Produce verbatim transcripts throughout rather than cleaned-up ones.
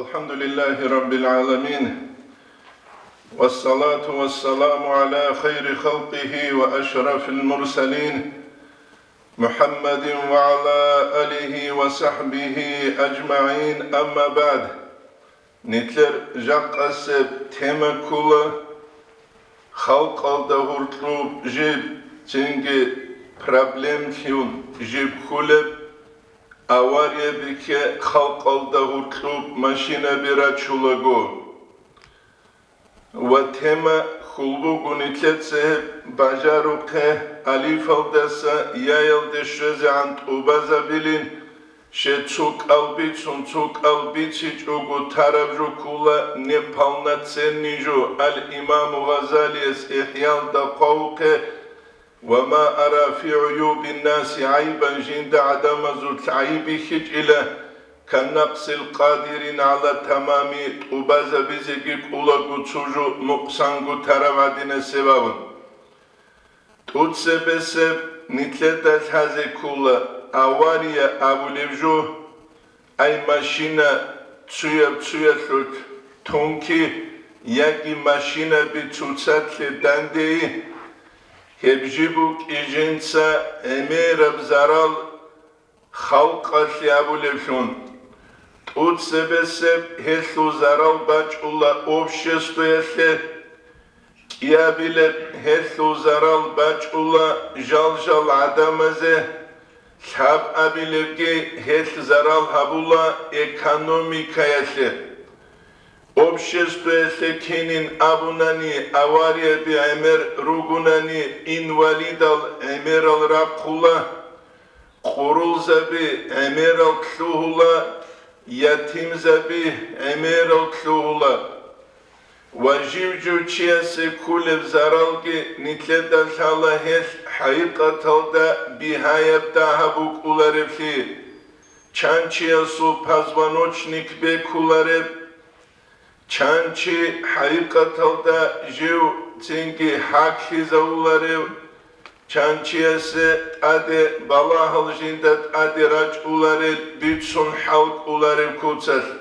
الحمد لله رب العالمين، والصلاة والسلام على خير خلقه وأشرف المرسلين، محمد وعلى آله وصحبه أجمعين، أما بعد. Нилъер жакъасеб тема ккола халкъалда гьоркьоб жиб, цинги проблемлъун жиб кколеб, авария бихьи халкъалда гьоркьоб машинаби рачулаго. Ва тема хьул буго нилъеца гьеб бажарухъе алифалдаса яялде щвезегӀан тӀубазабилин, щай цо кӀал бицун, цо кӀал бицичӀого тараб жо ккола, не полноценный жо, ал-Имаму Гъазалияс ИхӀялда хъвавухъе: «Ва ма ара фи гӀуюбин-наси гӀайбан», жинда гӀадамазул гӀайиб бихьичӀила, «каннакъсил къадирин гӀала тамами», тӀубазабизеги кӀулаго цо жо нукъсанго тараб гӀадинасеб абун. ТӀуцебесеб нилъеда лъазе ккола авария абулеб жо, ай машина цуяб-цуялъулъ тунки яги машинаби цоцалъе дандеи, гьеб жиб букӀи жинца гӀемераб зарал халкъалъе абулеблъун. ТӀуцебесеб гьелъул зарал бачӀула обществоялъе, кӀиабилеб гьелъул зарал бачӀула жал-жал гӀадамазе, лъабабилебги гьелъ зарал гьабула экономикаялъе. Обществоялъе кинин абунани аварияби гӀемер ругунани инвалидал гӀемерал рахъула, къурулзаби гӀемерал лъугьула, ятимзаби гӀемерал лъугьула. Ва жив-жив чиясе кколеб заралги нилъеда лъала гьелъ хӀакъикъаталда бигьаяб дагьаб букӀулареблъи, чан чиясул позвоночник бекулареб, чан чи хӀакъикъаталда жив цинги хӀаклъизавуларев, чан чиясе тӀаде балагьал жинда тӀаде рачӀуларел бицун хӀалкӀоларев куцалъ.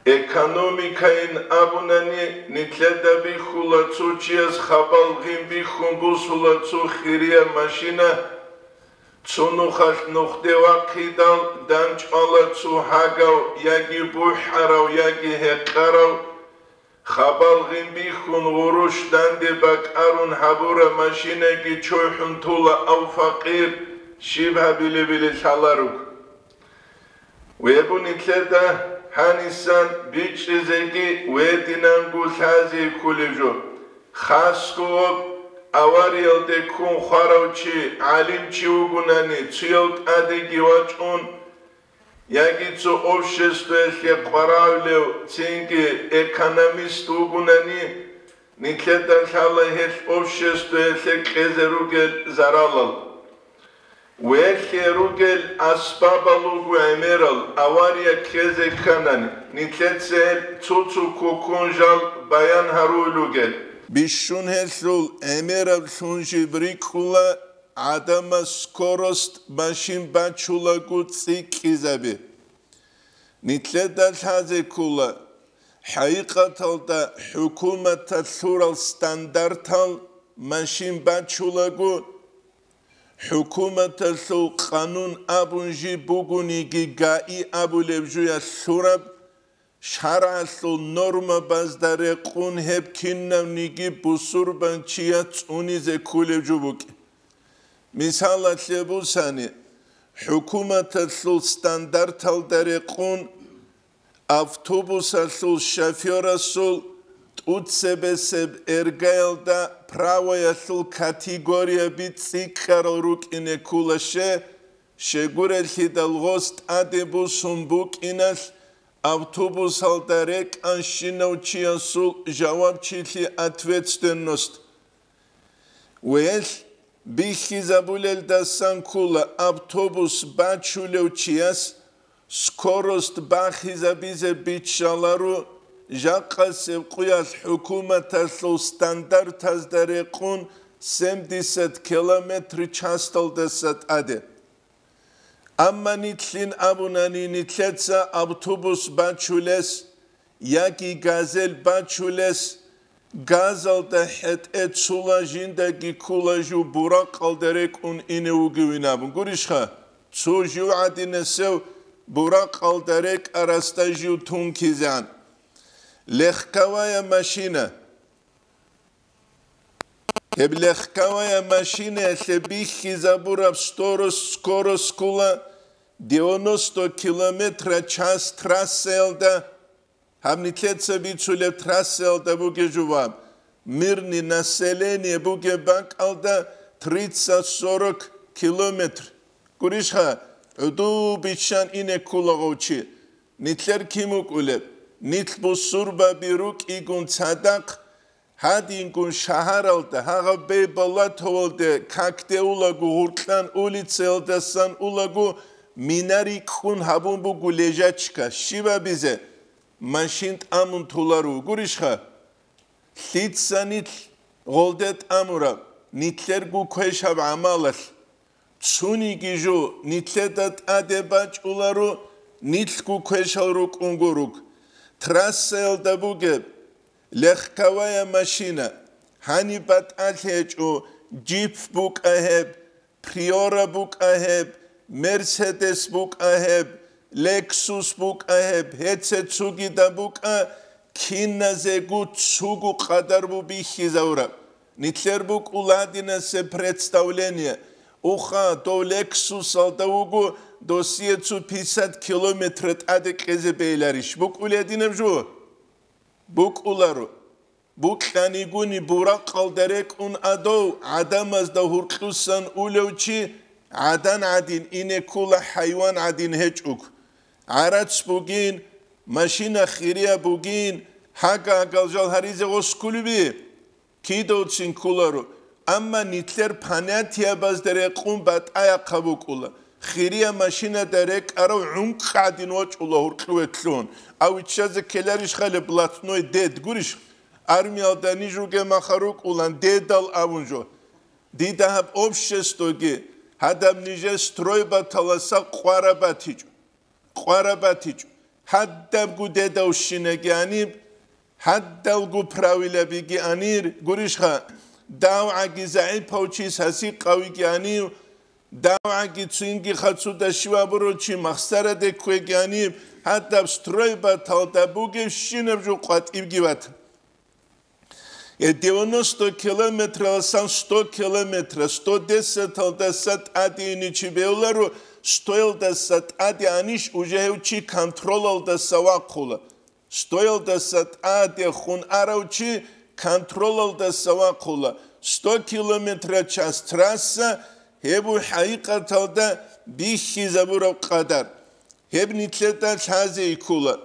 Экономикайин абунани, нилъеда бихьула цо чияс хабал гъин бихьун бусула цо хирияб машина, цо нухалъ нухде вахъидал, данчӀвала цо гьагав яги бухӀарав, яги гьекъарав, хабал гъин бихьун гъурущ данде бакӀарун гьабураб машинаги чойхӀун тула, ав факъир, щиб гьабилебили лъаларуг. Вебу нилъеда гьанисан бичӀчӀизеги вединанго лъазе кколеб жо. Хасго авариялде ккун хварав чи, гӀалимчи вугунани, цуяв тӀадеги вачӀун, яги цо обществоялъе къварагӀулев, цинги экономист вугунани, нилъеда лъала гьелъ обществоялъе кьезе ругел заралал. Велъе ругел асбабал руго гӀемерал, авария ккезе кканани, нилъеца гьел цо-цо ккун жал баян гьарулел ругел. Бищун гьелъул гӀемерал лъун жиб рикӀкӀула гӀадамас скорость машин бачулаго цӀикӀкӀизаби. Нилъеда лъазе ккола, хӀакъикъаталда хӀукуматалъ лъурал стандартал машин бачулаго, хӀукуматалъул къанун абун жиб бугониги, ГАИ абулеб жуялъ лъураб, шаргӀалъул нормабазда рекъун гьеб кинавниги бусурбанчияс цӀунизе кколеб жо букӀин. Мисалалъе бусани, хӀукуматалъул стандарталда рекъун автобусалъул шофёрасул тӀуцебесеб эргаялда правоялъул категорияби цӀикӀкӀарал рукӀине ккола, ще, щегурелъидал гъос тӀаде бусун букӀиналъ, автобусалда рекӀанщинав чиясул жавабчилъи, ответственность. Велъ бихьизабулелдасан ккола автобус бачулев чияс скорость бахизабизе биччаларо жакъасеб къуялъ хӀукуматалъул стандартазда рекъун семьдесят километр часалдаса тӀаде. Амма нилъин абунани нилъеца автобус бачулес яги газель бачулес, газалда хӀетӀе цула жиндаги ккула жив буракъалда рекӀун ине вугевин абун. Гурищха, цо жив гӀадинасев буракъалда рекӀарасда жив тункизегӀан. Легковая машина. Гьеб легковая машинаялъе бихьизабураб сторос-, скорость ккула девяносто километра час трассаялда, гьаб нилъеца бицулеб трассаялда бугеб жо ва мирный население бугеб бакӀалда тридцать-сорок километр. Гурищха, гӀуду биччан ине ккула гъов чи. Нилъер кин вукӀулеб? Нилъ бусурбаби рукӀигун цадахъ, гьадингун шагьаралда, гьагъаб Бейболатовалде какде улаго, гъуркьан улицаялдасан улаго, мина рикӀкӀун гьабун буго лежачка. Щиб абизе? Машин тӀамун толаро. Гурищха? Лъица нилъ гъолде тӀамураб, нилъерго квешаб гӀамалалъ? Цониги жо нилъеда тӀаде бачӀуларо, нилъго квешал рукӀунго рук. Трассаялда бугеб легковая машина, гьаниб батӀалъи гьечӀо, джип букӀа гьеб, Приора букӀа гьеб, Мерседес букӀа гьеб, Лексус букӀа гьеб, гьеце цугида букӀа, киназего цугу къадар бу бихьизавураб. Нилъер букӀула гьадинасе представление. Уха, дов Лексусалда вуго, досие цо пятьдесят километр тӀаде кьезе бейиларищ? БукӀулей гьадинаб жо? БукӀуларо. Букьанигуни буракъалда рекӀун адав, гӀадамазда гьуркьусан улев чи гӀадан гӀадин ине ккула, хӀайван гӀадин гьечӀого. ГӀарац бугин, машина хирияб бугин, гьага-гьагал жал гьаризе гъос кколеби? Кидавцин кколаро, амма нилъер понятиябазда рекъун батӀаяхъа букӀула. Хирия машинада рекӀарав гӀункъ гӀадин вачӀула гьуркьуе лъун, ав виччазе ккеларищ хъалеб блатной дед гурищ? Армиялда ниж ругеб маха рукӀулан дедал абун жо. Дида гьаб обществоги, гьадаб нижер стройбаталаса къвара батичӀо. Къвара батичӀо. Гьадабго дедавщинаги аниб, гьадалго правилабиги анир, гурищха, давгӀаги загӀипав чис гьасикъавиги анив, давгӀаги цинги хацуда щивабурав чи махсараде кквеги аниб, гьадаб стройбаталда бугебщинаб жо къватӀибги батан. Э, девяносто километраласан сто километра, сто десяталдаса тӀаде ине чи бевларо, стоялдаса тӀаде анищ уже гьев чи контролалдаса вахъула. Стоялдаса тӀаде хун арав чи контролалдаса вахъула. Сто километра час трасса, гьеб буго хӀакъикъаталда бихьизабураб къадар. Гьеб нилъеда лъазе ккола.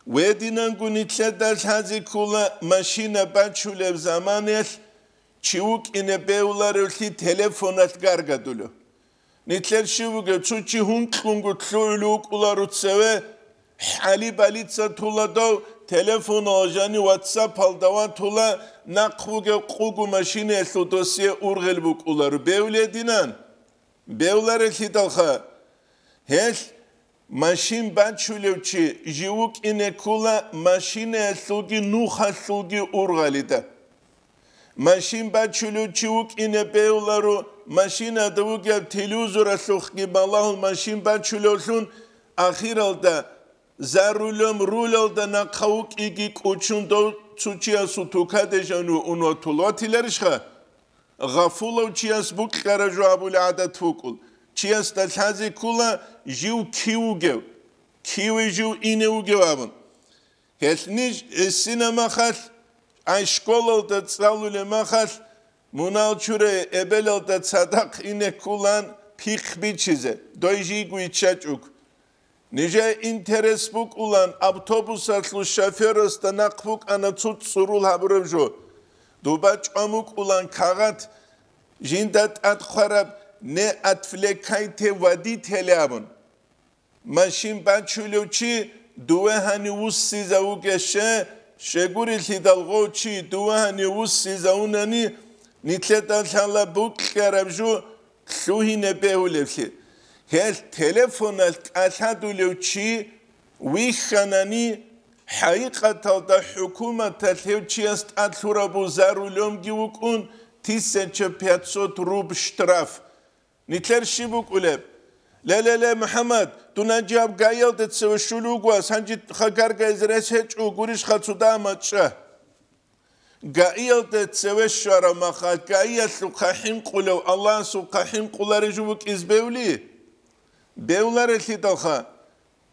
Гьединанго нилъеда лъазе ккола машина бачулеб заманаялъ чи вукӀине бевларевлъи телефоналъ гаргадулев. Нилъер щив вугев, цо чи гьункьунго лъугӀулев вукӀуларо цеве, хӀали балица тула дов, телефонал жани ватсапалда ватула, нахъ вугев къуго машинаялъул досие ургъел букӀуларо. Бевлединан? Бевларелъидалха? Гьелъ машин бачулев чи жив вукӀине ккола машинаялъулги нухалъулги ургъалида. Машин бачулев чи вукӀине бевларо, машинада вугеб телевизоралъухъги балагьун машин бачулевлъун, ахиралда за рулем рулалда нахъа вукӀиги кӀучун дов цо чиясул тукаде жанив ун ватул ватиларищха? Гъафулав чияс букьараб жо абулеб гӀадат букӀун, чиясда лъазе ккола жив кив вугев, киве жив ине вугев абун. Гьелъ ниж гӀисина махалъ, ай школалда цӀалулеб махалъ, мунал чуре эбелалда цадахъ ине ккулан пихъ бичизе, дой жийго йиччачӀого. Нижее интерес букӀулан автобусалъул шоферасда нахъ букӀана цо цӀурул гьабураб жо. Дуба чӀван букӀулан кагъат, жинда тӀад хъвараб «Не отвлекайте водителя» абун. Машин бачулев чи дуве гьанив вуссизавугеще, щегурелъидал гъов чи дуве гьанив вуссизавунани, нилъеда лъала букьараб жо лъугьине бегьулевлъи. Гьел телефоналъ кӀалъадулев чи вихьанани, хӀакъикъаталда хӀукуматалъ гьев чияс тӀад лъурабу за рулёмги вукӀун, тысяча пятьсот руб штраф. Нилъер щиб букӀулеб? Ле-ле-ле, МухӀаммад, дун гьанже гьаб ГАИялде цеве щулев вуго, гьанже гаргайзе рес гьечӀо, гурищха цо дагьаб мачӀа. ГАИялде цеве щвараб махалъ, ГАИялъухъа хӀинкъулев Аллагьасухъа хӀинкъуларев жо вукӀизе бевли? Бевларелъидалха.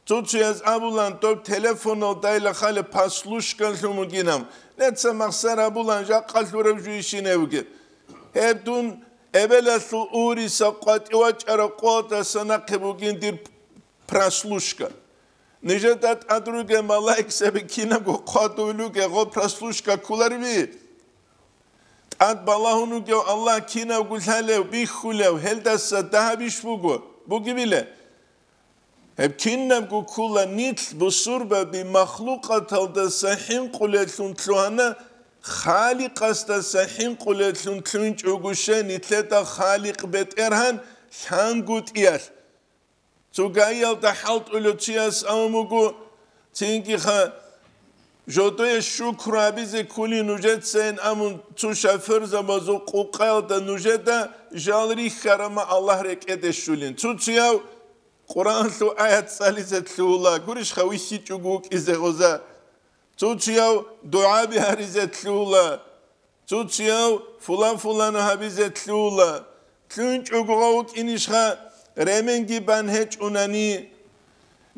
Цо-цояз абулан, доб телефоналдайила хали прослушкалъун бугинаб. Неца махсар абулан, жакъа лъураб жо ишинаб бугеб. Гьеб дун эбелалъул уриса къватӀив вачӀараб къоялдаса нахъе бугин дир прослушка. Нижеда тӀад ругел малаикзаби кинабго хъвадулел ругел гъо прослушка кколарби? ТӀад балагьун вугев Аллагь кинабго лъалев, бихьулев, гьелдаса дагьабищ буго? Бугебила? Гьеб кинабго ккола, нилъ бусурбаби махлукъаталдаса хӀинкъулеллъун лъугьана, Халикъасдаса хӀинкъулеллъун лъугьинчӀого щай нилъеда Халикъ БетӀергьан лъангутӀиялъ. Цо ГАИялда хӀалтӀулев чияс абун буго, цинги-ха, жодое шукру гьабизе кколин нужецайин абун, цо шофёрзабазул къукъаялда нужеда жал рихьарама Аллагь рекӀеде щулин. Цо-цояв Къуръанлъул аят цӀализе лъугьула, гурищха вихьичӀого вукӀизе гъоза. Цо-цояв дугӀаби гьаризе лъугьула. Цо-цояв фулан-фулана гьабизе лъугьула. ЛъугьинчӀого гъов вукӀинищха, ременги бан гьечӀунани,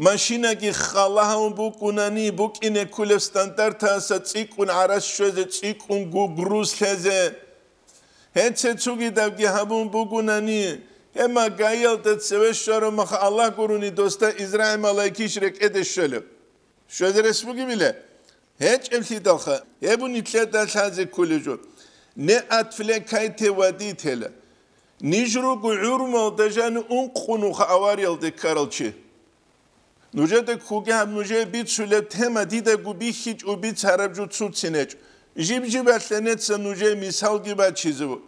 машинаги хала гьавун букӀунани, букӀине кколеб стандартаса цӀикӀкӀун гӀарас щвезе, цӀикӀкӀун гу-, груз лъезе. Гьенце цогидабги гьабун бугунани, гьеб ма ГАИялда цеве щвараб мах Аллагь гурони досда Израил малаикищ рекӀеде щвелеб? Щвезе рес бугебила? ГьечӀеблъидалха, гьеб нилъеда лъазе кколеб жо. Не отвлекайте водителя. Ниж руго гӀурмалда жанив ункънуха авариялде ккарал чи. Нужеда ккуги гьаб нужее бицулеб тема дидаго бихьичӀо бицараб жо цуцин гьечӀо. Жиб-жибалъе неца нужее мисалги бачизе ву.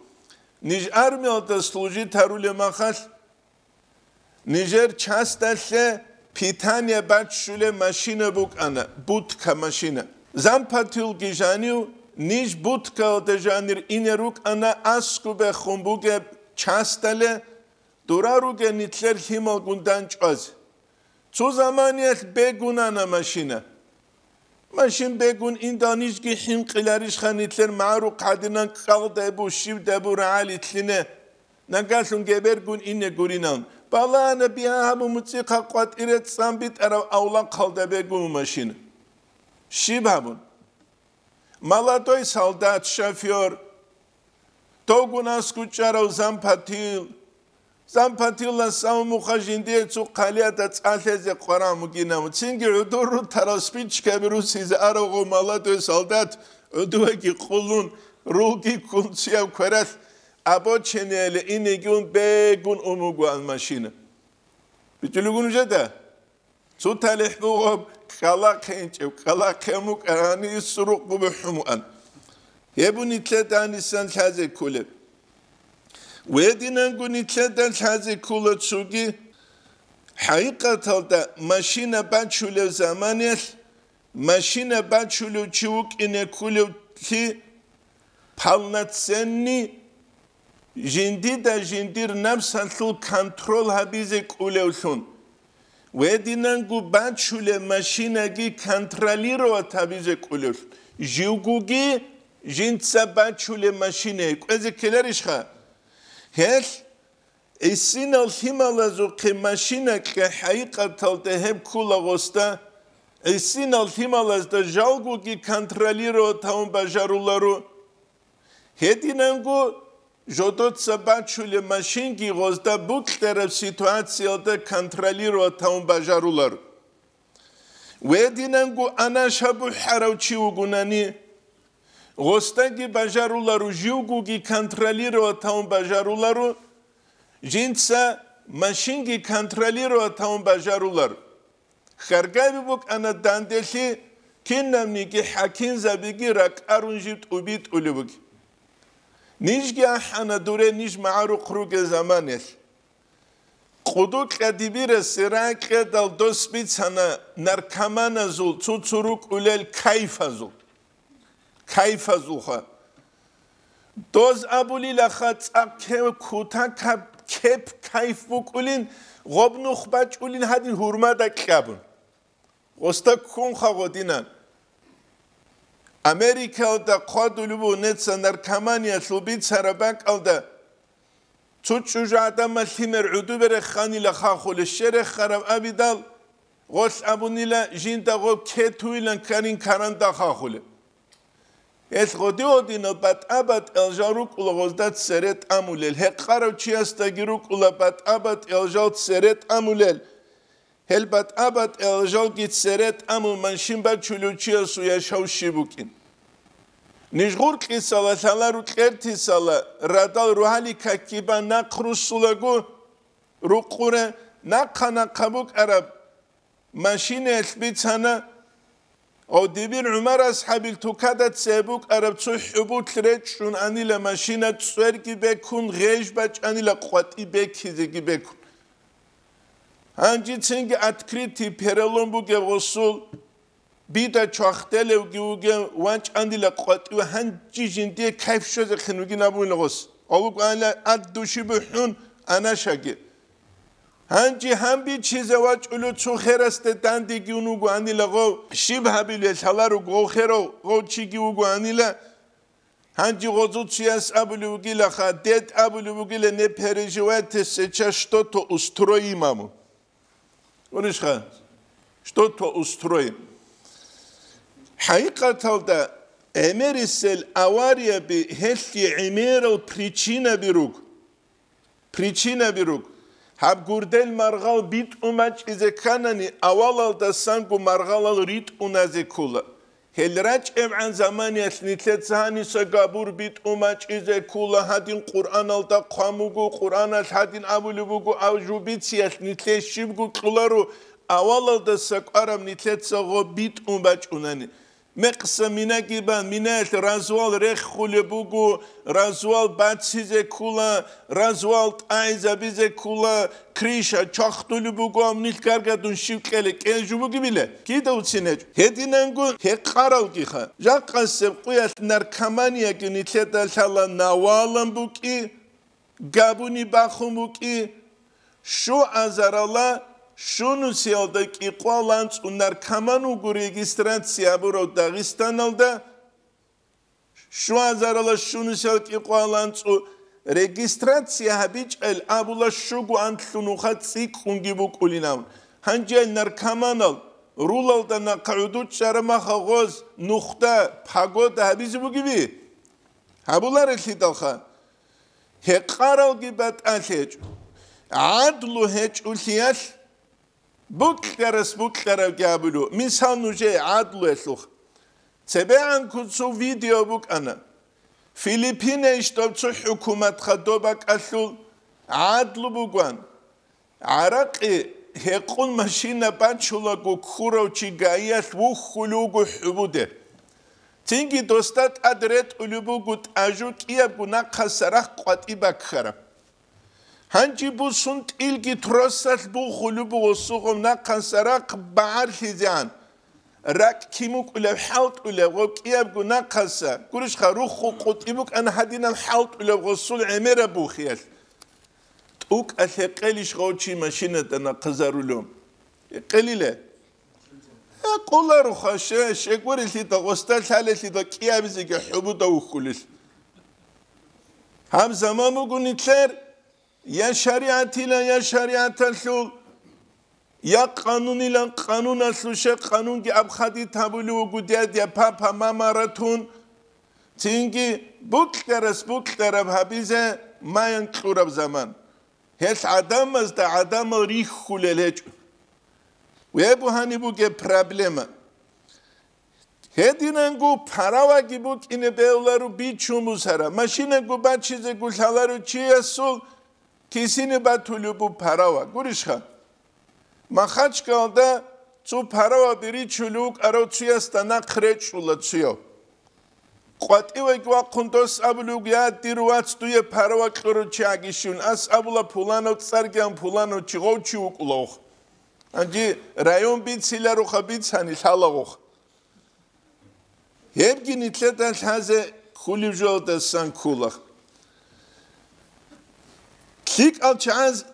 Ниж армиялда служить гьарулеб махалъ, нижер часталъе питание баччулеб машина букӀана, будка машина. Зампотелги жанив, ниж будкаялда жанир ине рукӀана аскӀубехун бугеб часталъе, дура ругел нилъер лъималгун дандчӀвазе. Цо заманиялъ бегунана машина. Машин бегун индал нижги хӀинкъиларищха нилъер магӀарухъ гьадинан кӀалдайбу, щибдайбу рагӀалилъине, нагалъун гебергун ине гуринан. Балагьана бигьа гьабун муцӀихъа къватӀире цӀан битӀараб авлахъалда бегун машина. Щиб гьабун? Молодой солдат, шофёр, довгун аскӀучӀарав зампотел. Зампотелас авмуха жиндие цо хъалияда цӀалъезе къваран бугинав. Цинги гӀодор рутарал спичкаби русизе аравго молодой солдат гӀодовеги къулун, рулги ккун цояв квералъ обочинаяле инеги ун бегун ун бугоан машина. БичӀулигун жеда? Цо талихӀ бугъаб кӀкӀалахъе инчӀев, кӀкӀалахъе амукӀарани сурукъ бубухӀумуан. Гьеб нилъеда гьанисан лъазе кколеб. Гьединанго нилъеда лъазе ккола цоги, хӀакъикъаталда машина бачулев заманиялъ, машина бачулев чи вукӀине кколевлъи, полноценный жиндида жиндир напсалъул контрол гьабизе кӀулевлъун, гьединанго бачулеб машинаги контролировать гьабизе кӀулевлъун, живгоги жинца бачулеб машинае кӀвезе ккеларищха? Гьелъ гӀисинал лъималазухъе машина кье хӀакъикъаталда гьеб ккола гъосда, гӀисинал лъималазда жалгоги контролировать гьавун бажаруларо. Гьединанго жодоца бачулеб машинги гъозда букьараб ситуациялда контролировать гьавун бажарулар. Гьединанго анаш гьабухӀарав чи вугунани, гъоздаги бажаруларо, живгоги контролировать гьавун бажаруларо, жинца машинги контролировать гьавун бажарулар. Хьаргаби букӀана данделъи, кинабниги хӀакимзабиги ракӀарун жив тӀубитӀулеб буги. Нижги ахӀана дуре ниж магӀарухъ ругел заманалъ. Къудукьа дибирасе ракьедал дос бицана наркоманазул цо-цо рукӀулел кайфазул. Кайфазулха. Доз абулилаха цӀакъ кев кутакаб кеп кайф букӀулин, гъоб нух бачӀулин гьадин гьурмада кьабун. Гъосда ккунха гъодинан. Америкалда хъвадулеб буго неца наркоманиялъул бицараб бакӀалда, цо чӀужу гӀадамал лъимер гӀудубе реханила хахулеб, щерехараб абидал, гъолъ абунила жинда гъоб кетуилан кканин каранда хахулеб. Гьелъ гъоди-гъодинал батӀа-батӀиял жал рукӀула гъозда цере тӀамулел, гьекъарав чиясдаги рукӀула батӀа-батӀиял жал цере тӀамулел. Гьел батӀа-батӀиял жалги цере тӀамун машин бачулев чиясул яшав щиб букӀин. Ниж гъуркьисала лъалару кьертисала радал рогьалил какги бан нахъ руссулаго, рукъуре нахъа-нахъа букӀараб машинаялъ бицана, гъов дибир ГӀумар асхӀабил тукада цебе букӀараб цо хӀубулъ речӀчӀун анила машина, цӀверги бекун, гъеж бачӀанила къватӀи бекизеги бекун. Гьанжицинги открытый перелом бугеб гъосул, бида чвахделевги вугев, вачӀанила къватӀив, гьанжи жиндие кайф щвезехъин вугин абуна гъос. Алукьанила ад души бухӀун анашаги. Гьанжи гьанбичизе вачӀулев цо херасде дандеги ун вуго анила гъов, щиб гьабилел лъаларуго гъов херав гъов чиги вуго анила, гьанжи гъозул чияс абулев вугилаха, дед абулев вугила, не переживайте, сейчас что-то устроим, аму. Уришха, что-то устроим. ХӀакъикъаталда, гӀемерисел аварияби гьелъие гӀемерал причинаби руго. Причинаби руго. Гьаб гурдел маргъал битӀун бачӀизе кканани, авалалдасанго маргъалал ритӀуназе ккола. Гьел рачӀебгӀан заманиялъ нилъеца гьаниса габур битӀун бачӀизе ккола, гьадин Къуръаналда хъван буго, Къуръаналъ гьадин абулеб буго, ав жубициялъ нилъее щибго кьоларо, авалалдаса кӀвараб нилъеца гъо битӀун бачӀунани. Мекъса минаги бан, минаялъ развал реххулеб буго, развал бацизе ккула, развал тӀагӀизабизе ккула, крыша чвахтулеб буго, ам нилъ гаргадун щив кьела, кӀел жо бугебила? Кида уцин гьечӀо? Гьединанго гьекъаралгиха. Жакъасеб къуялъ наркоманияги нилъеда лъала навалан букӀи, габуни бахун букӀи, щуазарала щунусиялда кӀикъвал анцӀу наркоман вуго регистрация гьабурав Дагъистаналда, щуазарала щунусиял кӀикъвал анцӀу регистрация гьабичӀел абула щуго анлъунуха цӀикӀкӀунги букӀулинав. Гьанже наркоманал рулалда нахъа гӀудучӀараб маха гъоз нухда погода гьабизе бугеби? Гьабуларелъидалха, гьекъаралги батӀалъи гьечӀо. ГӀадлу гьечӀолъиялъ букьарас букьаравги абулу. Мисал, нужее гӀадлуялъухъ. ЦебегӀан куцав видео букӀана. Филиппинайищ доб цо хӀукуматха доб бакӀалъул гӀадлу бугван. ГӀаракъи гьекъун машина бачулаго ккурав чи гаиялъ вухьулев вуго хӀубуде. Цинги досда тӀад ретӀулеб буго тӀажу кӀиябго нахъаса рахъ къватӀи баккараб. Гьанже бусун тӀилги тросалъ бухулеб буго сугъум нахъаса рахъ багӀарлъизегӀан. РакӀ кин букӀулеб хӀалтӀулеб гъо кӀиябго нахъаса, гурищха, рухху къутӀи букӀана гьадинаб хӀалтӀулеб гъосул гӀемераб бухиялъ. ТӀукӀалъ гьекъелищ гъов чи машинада нахъазарулев? Гьекъелила. Гьекъолароха, ще, щегорелъидал, гъосда лъалелъидал кӀиабизеги хӀубуда вухьулел. Гьаб заман буго нилъер я шаригӀатилан, я шаригӀаталъул, я къанунилан, къануналъул, ще къанунги абхъадит гьабулев вуго дядя, папа, мама ратун, цинги букьарас букьараб гьабизе маян кьураб заман. Гьелъ гӀадамазда гӀадамал рихьулел гьечӀо. Гьеб бугьани бугеб проблема. Гьединанго параваги букӀине бегьуларо бичун бусара, машинаго бачизего лъаларо чиясул кисине батулеб бу парава. Гурищха? Махачкалда цо параваби ричулев вукӀарав цуясда нахъ речӀчӀула цуяв. КъватӀивеги вахъун дос абулев: «Я, дир вац, дуе парава кьурав чи гьагищун». Ас абула: «Пуланав цӀарги ан пуланав чи гъов чи вукӀулавх». Гьанже район бициларуха, бицани лъалагъух. Гьебги нилъеда лъазе кколеб жоялдасан ккола. ЛъикӀал чагӀаз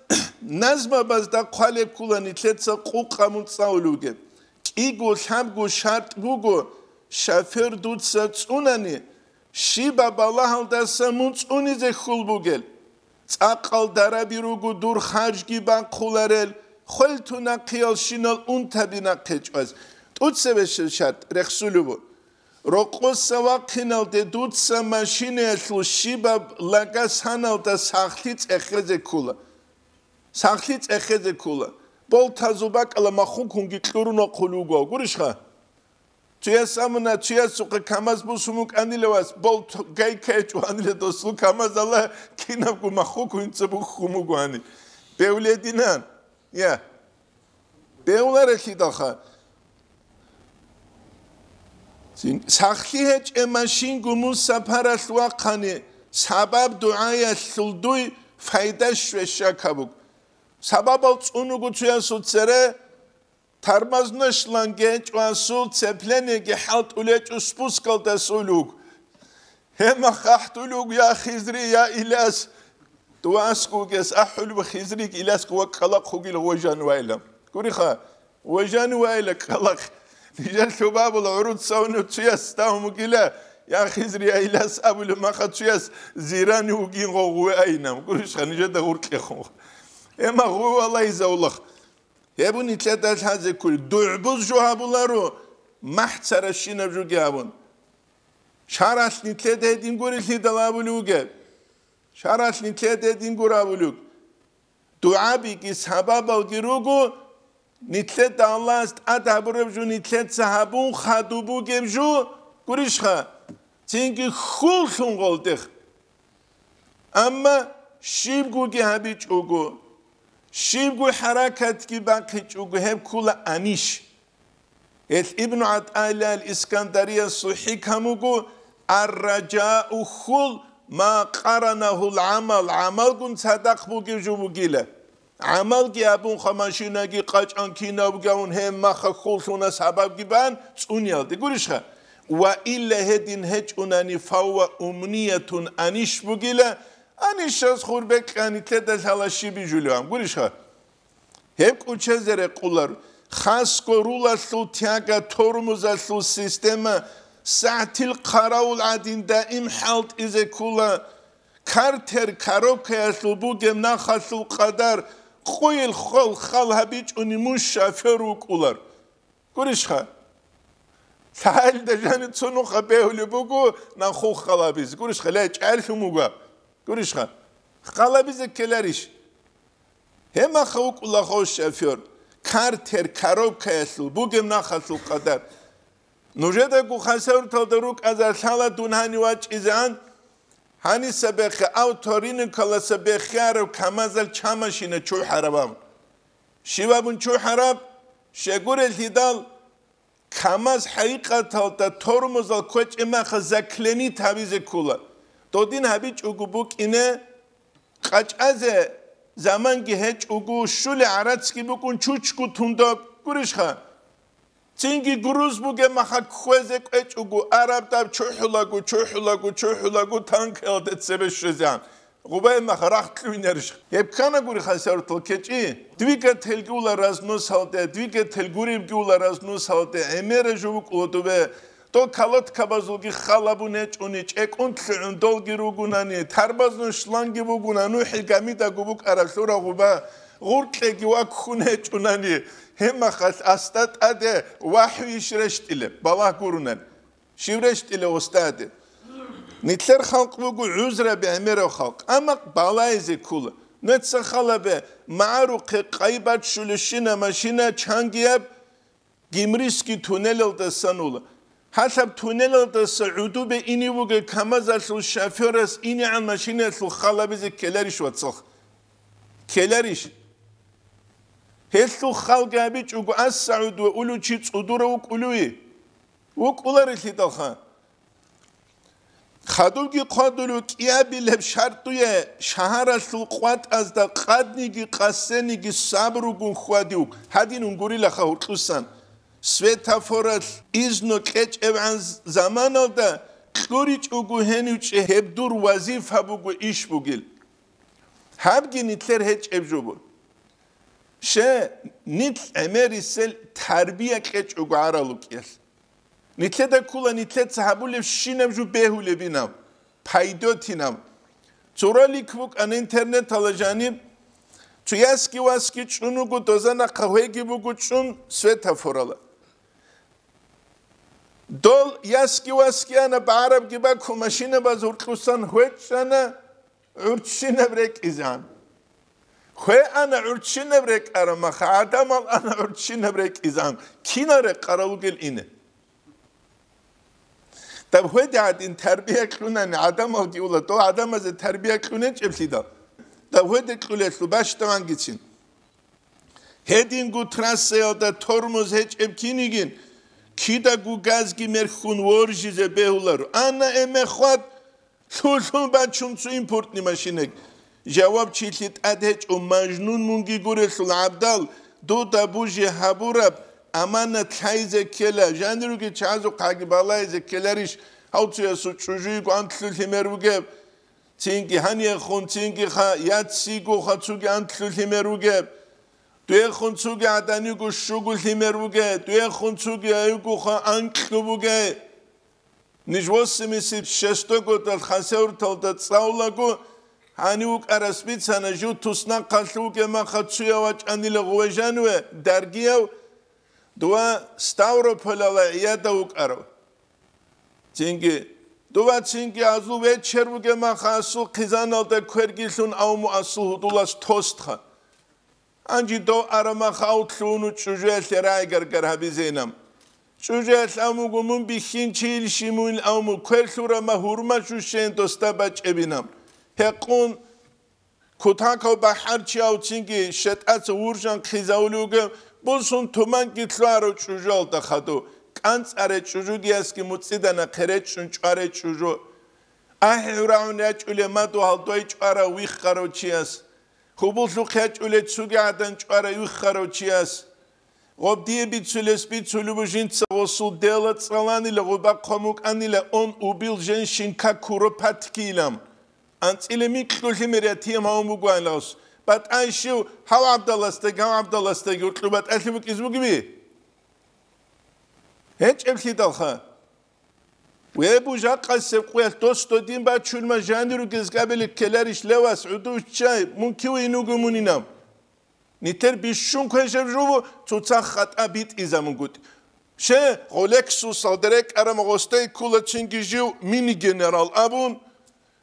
назмабазда хъвалеб ккола нилъеца къукъа мун цӀалулев вугеб. КӀиго-лъабго шартӀ буго, шофер дуца цӀунани, щибаб балагьалдаса мун цӀунизе хьул бугел. ЦӀакъал дараби руго дур харжги бахъуларел, хвел тунахъиялщинал унтаби нахъе чӀваз. ТӀуцебе шартӀ рехсулеб буго. Рокъоса вахъиналде дуца машинаялъул щибаб лага саналда сахлъи цӀехезе ккола. Сахлъи цӀехезе ккола. Болтазул бакӀала маххукунги кьурун вахъулев вуго, гурищха? Цуяс амуна, цуясухъе КамАЗ бусун букӀанила вас, болт гайкае чӀванила досул КамАЗ, Аллагь, кинабго маххукунца буххун бугоани. Бевлединан. Я. Бевларелъидалха. Сахлъи гьечӀеб машинго мун сапаралъ вахъани, сабаб дугӀаялъул дуй пайда щве щакаб буго. Сабабал цӀунуго цуясул цере, тормозной шланги гьечӀо асул, цеплениеги хӀалтӀулечӀо, спускалдаса улуг. Гьемах ахӀдулуг: «Я Хизри, я Иляс!» Дова аскӀов вугес ахӀулеб Хизриги Илясги: «Ва кӀкӀалахъ вугила, вожан вайла». Гуриха, вожан вайла кӀкӀалахъ. Нижер лъубабула гӀуруц цавунев цуяс ставун вугила: «Я Хизри, я Иляс», абулеб маха цуяс зирани вугин гъов гъуве айинаб. Гурищха, нижеда гъуркьехун. Гьемах гъуве валайзавулахъ. Гьеб нилъеда лъазе кколел, дугӀбуз жо гьабуларо, махӀ царащинаб жоги гьабун. Шаралъ нилъеда гьедин гурелъидал абулев вугеб. Шаралъ нилъеда гьедин гур абулев вуг. ДугӀабиги сабабалги руго, нилъеда Аллагьас тӀад гьабураб жо нилъеца гьабун хадуб бугеб жо, гурищха, цинги хьуллъун гъолдехъ. Амма щибгоги гьабичӀого, щибго хӀаракатги бахъичӀого, гьеб ккола анищ. Гьелъ Ибну ГӀатӀаиллагь ал-Искандариясул хӀикам буго: «Ар-ражау хьул ма къаранагьул гӀамал», гӀамалгун цадахъ бугев жо бугила. ГӀамалги абунха, машинаги къачӀан кинаб гавун, гьеб маха хьуллъуна сабабги бан цӀуниялде, гурищха? Ва илла гьедин гьечӀунани, фавва умниятун, анищ бугила, анищас гъурбекьа нилъеда лъала щиб бижулеван, гурищха? Гьеб кӀучезе рекъулар, хасго рулалъул тяга тормозалъул система сагӀтил хъаравул гӀадин даим хӀалтӀизе ккола. Картер коробкаялъул бугеб нахалъул къадар къойил хол хал гьабичӀони мун шофер вукӀулар. Гурищха? Лъагьалда жаницунуха бегьулеб буго нахул хал гьабизе. Гурищха? Ле, чӀалъун вуго. Гурищха? Хал гьабизе ккеларищ? Гьеб маха вукӀула хов шофер. Картер коробкаялъул бугеб нахалъул къадар. Нужедаго хасаврталда рукӀазар лъала дун гьанив вачӀизегӀан, гьаниса бехе авторынокаласа бехиараб КамАЗал чамашина чухӀараб абун. Щиб абун чухӀараб? Щегурелъидал, КамАЗ хӀакъикъаталда тормозал кквечӀеб маха заклинить гьабизе ккола. Додин гьабичӀого букӀине, къачӀазе заманги гьечӀого, щулеб гӀарацги букӀун чучго тундаб, гурищха? Цинги груз бугеб маха кквезе кӀвечӀого, араб даб чухӀулаго, чухӀулаго, чухӀулаго танкаялде цебе щвезегӀан. Гъубай маха рахъ кьуйнарищ? Гьеб ккана гури хасавртал кечӀи. Двигательги ула разносалде, двигатель гуребги ула разносалде, гӀемера жо букӀула дубе. Дол колодкабазулги хал гьабун гьечӀони, чӀекӀун лъугӀун долги ругунани, тарбазун шланги бугуна, нухӀил гамидаго букӀараб лъура гъуба, гъуркьеги ваккун гьечӀунани, гьеб махалъ асда тӀаде вахӀюйищ рещтӀилеб, балагь гурунани. Щив рещтӀила устаде? Нилъер халкъ буго гӀузраби гӀемерав халкъ, амма балайзе ккола. Нуца халабе, магӀарухъе къайбат щулищина машина чангияб Гимрийский туннелалдасан ула. Гьалъаб туннелалдаса гӀудубе ине вугев КамАЗалъул шофёрас инегӀан машинаялъул халабизе ккеларищ, вацал? Ккеларищ? Гьелъул халги гьабичӀого, ас сагӀуд ва улучи цӀудура вукӀулуи? ВукӀуларелъидалха. Хадубги хъвадулев кӀиабилеб шартӀуе шагьаралъул къватӀазда къадниги къасениги сабругун хьвадив гьадин унгурилаха гьуркьусан. Светофоралъ изну кьечӀебгӀан заманалда кьуричӀого гьенив чи гьеб дур вазифа буго иш бугил. Гьабги нилъер гьечӀеб жо буго. Ще, нилъ гӀемерисел тарбия кьечӀого гӀарал рукӀиялъ. Нилъеда ккола нилъеца гьабулебщинаб жо бегьулебинаб, пайдотинаб. Цо ролик букӀана интернеталда жаниб, цо ясги васги чӀун вуго, доза нахъа гьеги буго чӀун светофорала. Дол ясги васги ана, багӀарабги бакун машинабаз гьуркьусан гьечӀана, гӀурччинаб рекӀизан. Хве ана гӀурччинаб рекӀараб маха, гӀадамал ана гӀурччинаб рекӀизан. Кинал рекъарал ругел ине? Даб хведе гӀадин тарбия кьунани гӀадамалги ула, дол гӀадамазе тарбия кьунечӀеблъидал, даб хведе кьулелъул бащдавангицин. Гьединго трассаялда тормоз гьечӀеб кинигин, кидаго газги мерхьун воржизе бегьуларо. Ана эме хвад, лъу-лъун бачун цо импортный машинаг. Жавабчилъи тӀад гьечӀо, мажнун мунги гурелъул гӀабдал, дуда бужи гьабураб аманат лъайзе ккела, жанируги чагӀазухъаги балайзе ккеларищ, гьав цоясул чӀужуйго анлъу лъимер вугеб, цинги гьаниехун, цинги ха, яцигоха цуги анлъу лъимер вугеб, дуехун цуги гӀаданиго щуго лъимер вуге, дуехун цуги айгоха анкьу буге. Ниж восемьдесят шестой годал хасавурталда цӀалулаго, гьанив вукӀарас бицана, жив туснахъалъув вугеб маха цуяв вачӀанила гъуве жаниве даргияв, дова Ставрополала гӀияда вукӀарав. Цинги, дова цинги азул вечер вугеб маха асул хъизаналда квергилъун авму асул гьудулас тостха. Гьанже дов арамаха автлъуну чӀужуялъе райгаргар гьабизейнам. ЧӀужуялъ амуго мун бихьинчийилщи муил авму кверлъурама гьурма жущен доста бачӀебинам. Гьекъун кутакав бахӀарчи авцинги шетӀаца вуржан хъизавулев вугев, бусун туманги лъугьарав чӀужуялда хаду, кӀанцӀаре чӀужугиясги муцӀидана хъеречӀчӀун чӀваре чӀужу. АхӀи гьурагьун ячӀуле мадугьал дой чӀварав виххарав чияс. Хьубуллъухъ ячӀуле цуги гӀадан чӀвара виххарав чияс. Гъоб дие бицулес бицулеб жинца гъосул дела цӀаланила гъуба хъван вукӀанила он убил женщин как куропатки илам. АнцӀила микьулъи мерятиям гьавун бугоанилас. БатӀай щив гьав гӀабдаласдаги, гьав гӀабдаласдаги уркьу батӀалъи букӀиз бугеби? ГьечӀеблъидалха. Вебу жакъасеб къуялъ дос додин бачулма жанир ругез габиле ккеларищ левас гӀудувччай, мун кив инуго мунинав? Нитер бищун квешаб жубу цоцах хатӀа битӀизамунгутӀи. Ще, гъолексусал дерекӀарам гъосда иккула цинги жив мини-генерал абун,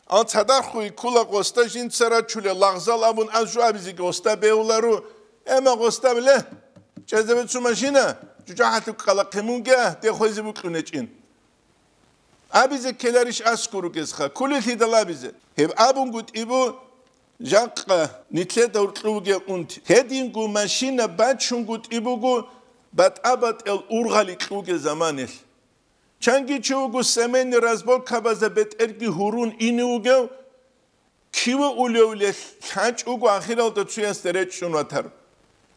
ал цадахъуй ккула гъосда жинца рачулел лагъзал абун аз жуабизеги гъосда бегьулару, эма гъосда ле, чӀезабе цу машина, жужахӀалъук ккалахъе мунги, дехъвезе букьунечӀин. Абизе ккеларищ аскӀор ругезха, кколелъидал абизе. Гьеб абунгутӀи бу, жакъа нитлъеда гьуркьу бугеб унти. Гьединго машина бачунгутӀи буго батӀа-батӀел ургъали кьуге заманелъ. Чанги чи вуго семейный разборкабазда бетӀерги гьурун ине вугев, киве улевлъ лъачӀого ахиралда цуясда речӀчӀун ватар.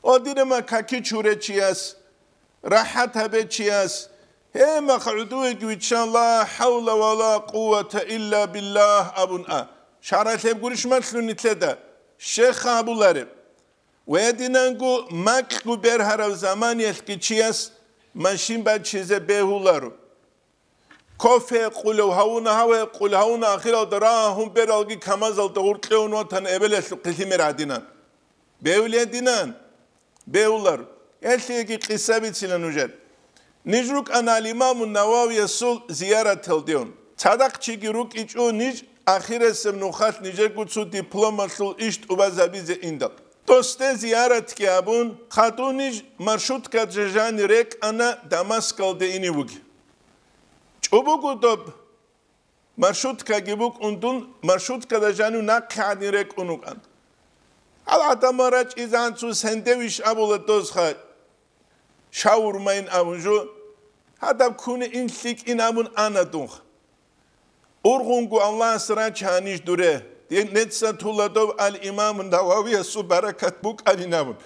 О, дирема каки чуречияс, рахӀат гьабечияс, гьемахъ гӀудувеги виччан, ла хӀавла ва ла къуввата илла биллагь абун а. Шаралъеб гурищ малъун нитлъеда, щеха абулареб. Ва гьединанго макьу бергьарав заманиялъги чияс машин бачизе бегьуларо. Кофе къулев гьавуна, гьаве къул гьавуна, ахиралда рагьун бералги камазалда гъуркье ун ватан эбелалъухъе лъимер гьадинан. Бевлединан, бевлар. Элъиги къиса бицила нужер. Ниж рукӀана ал-Имаму Нававиясул зияраталдеун. Цадахъ чиги рукӀичӀо ниж ахирасеб нухалъ нижерго цо дипломалъул иш тӀубазабизе индал. Досде зияратги абун, хадув ниж маршруткаде жани рекӀана Дамаскалде ине вуги. ЧӀобого доб маршруткаги букӀун дун, маршруткада жанив нахъе гӀадин рекӀун вукӀан. Гьал гӀадамал рачӀизегӀан цо сэндевиш абула дозха, шаурмайин абун жо, гьадаб ккуни ин лъикӀин абун ана дунха. Ургъунго Аллагьас рача ниж дуре. Дин неца тула дов ал-Имам Нававиясул баракат букӀанин абун.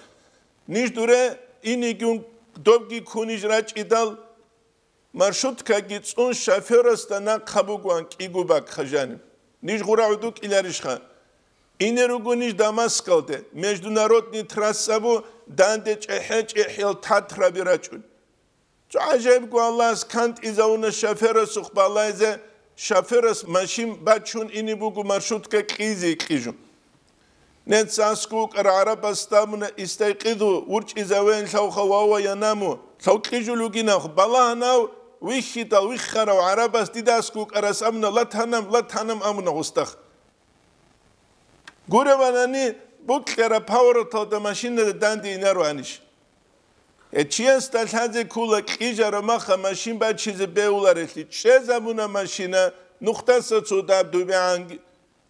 Ниж дуре инигун добги куниж рачӀидал, маршруткаги цӀун шофёрасда нахъа бугоан кӀиго бакӀ хажани. Ниж гъура гӀуду кӀиларищха? Ине руго ниж Дамаскалде, международный трасса бу, данде чӀехӀе-чӀехӀел татраби рачӀун. Цо гӀажаибго Аллагьас кантӀизавуна шофёрасухъ балайзе, шофёрас машин бачун ине буго маршрутка кьизе кьижу. Нецасго вукӀар гӀарабас абуна: «Истайкъизу, вурчӀизавен лъавха вава янаму, лъав кьижул вугинав, балагьанав, вихьидал виххарав гӀарабас дидасго вукӀарас абуна: Латанам, латанам амуна гъустах». Гуребанани, букьара повороталда машинада данде инаро анищ. Гье, чиясда лъазе ккола кьижара маха машин бачизе бегьуларелъи, чӀезабуна машина, нухдаса цо даб дубегӀанги.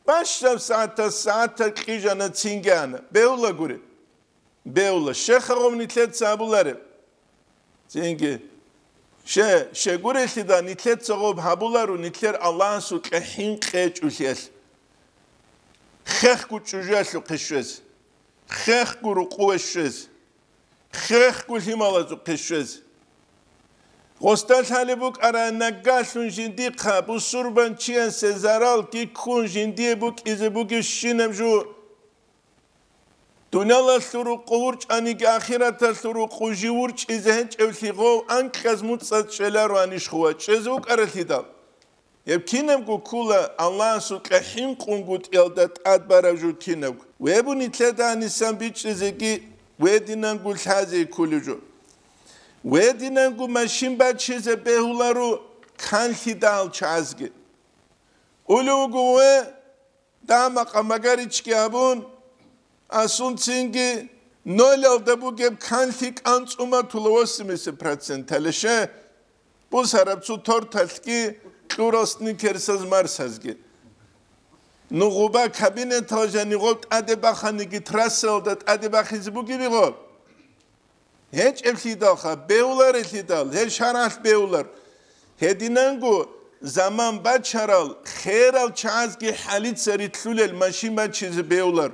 Бащдаб сагӀатас сагӀатал кьижана цинги ана. Бегьула гури. Бегьула. Щехагъов нилъеца абулареб? Цинги. Ще, щегурелъида нилъеца гъоб гьабуларо нилъер Аллагьасукьа хӀинкъи гьечӀолъиялъ. Хехго чӀужуялъухъе щвез. Хехго рукъуве щвез. Хехго лъималазухъе щвез. Гъосда лъалеб букӀара, нагагьлъун жиндихъа бусурбанчиясе зарал ккун жиндие букӀизе бугебщинаб жо. Дуниялалъул рукъу вурчӀаниги, ахираталъул рукъу жив вурчӀизе гьечӀевлъи гъов анкьаз муцӀаз чӀелароанищ хъува чӀезе вукӀаралъидал? Гьеб кинабго ккула Аллагьасукьа хӀинкъунгутӀиялда тӀад бараб жо кинабго. Вебу нилъеда гьанисан бичӀчӀизеги, вединанго лъазе ккулев жо. Вединанго машин бачизе бегьуларо канлъидал чагӀазги. Улев вуго ве, Дагьа-макъа магаричги абун, асунцинги нолалда бугеб канлъи кӀанцӀуматула восемьдесят процент гьалеше, бусараб цо торталъги кьурал сникерсаз марсазги. Нугъуба кабинетал жанигъоб тӀаде баханиги трассалда тӀаде бахизе бугеб игъо? ГьечӀеблъидалха, бегьуларелъидал, гьел шаргӀалъ бегьулар. Гьединанго заман бачарал херал чагӀазги хӀалица рилълъулел машин бачизе бегьулар.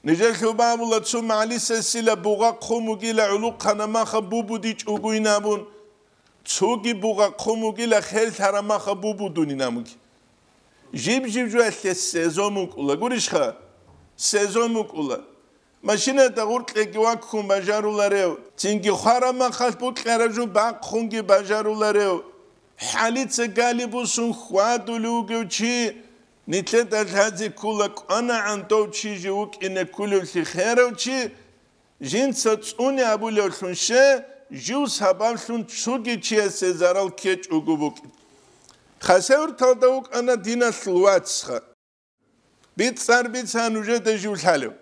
Нижер лъубабула цо магӀлисасила бугъа хъумугила гӀулухъана маха бубудичӀугуйнабун, цоги бугъа хъумугила херлъарамаха бубудунинамуги. Жиб-жиб жуялъе сезон букӀула, гурищха? Сезон букӀула. Машинада гъуркьеги ваккун бажаруларев, цинги хварамахалъ букьараб жо бахъунги бажаруларев, хӀалица гали бусун хьвадулев вугев чи, нилъеда лъазе ккула кӀванагӀан дов чи жив вукӀине ккулевлъи херав чи, жинца цӀуне абулевлъун ще, жив сабаблъун цоги чиясе зарал ккечӀого букӀин. Хасавюрталда вукӀана диналъул вацха. БицӀцӀар бица нужеда жив лъалев.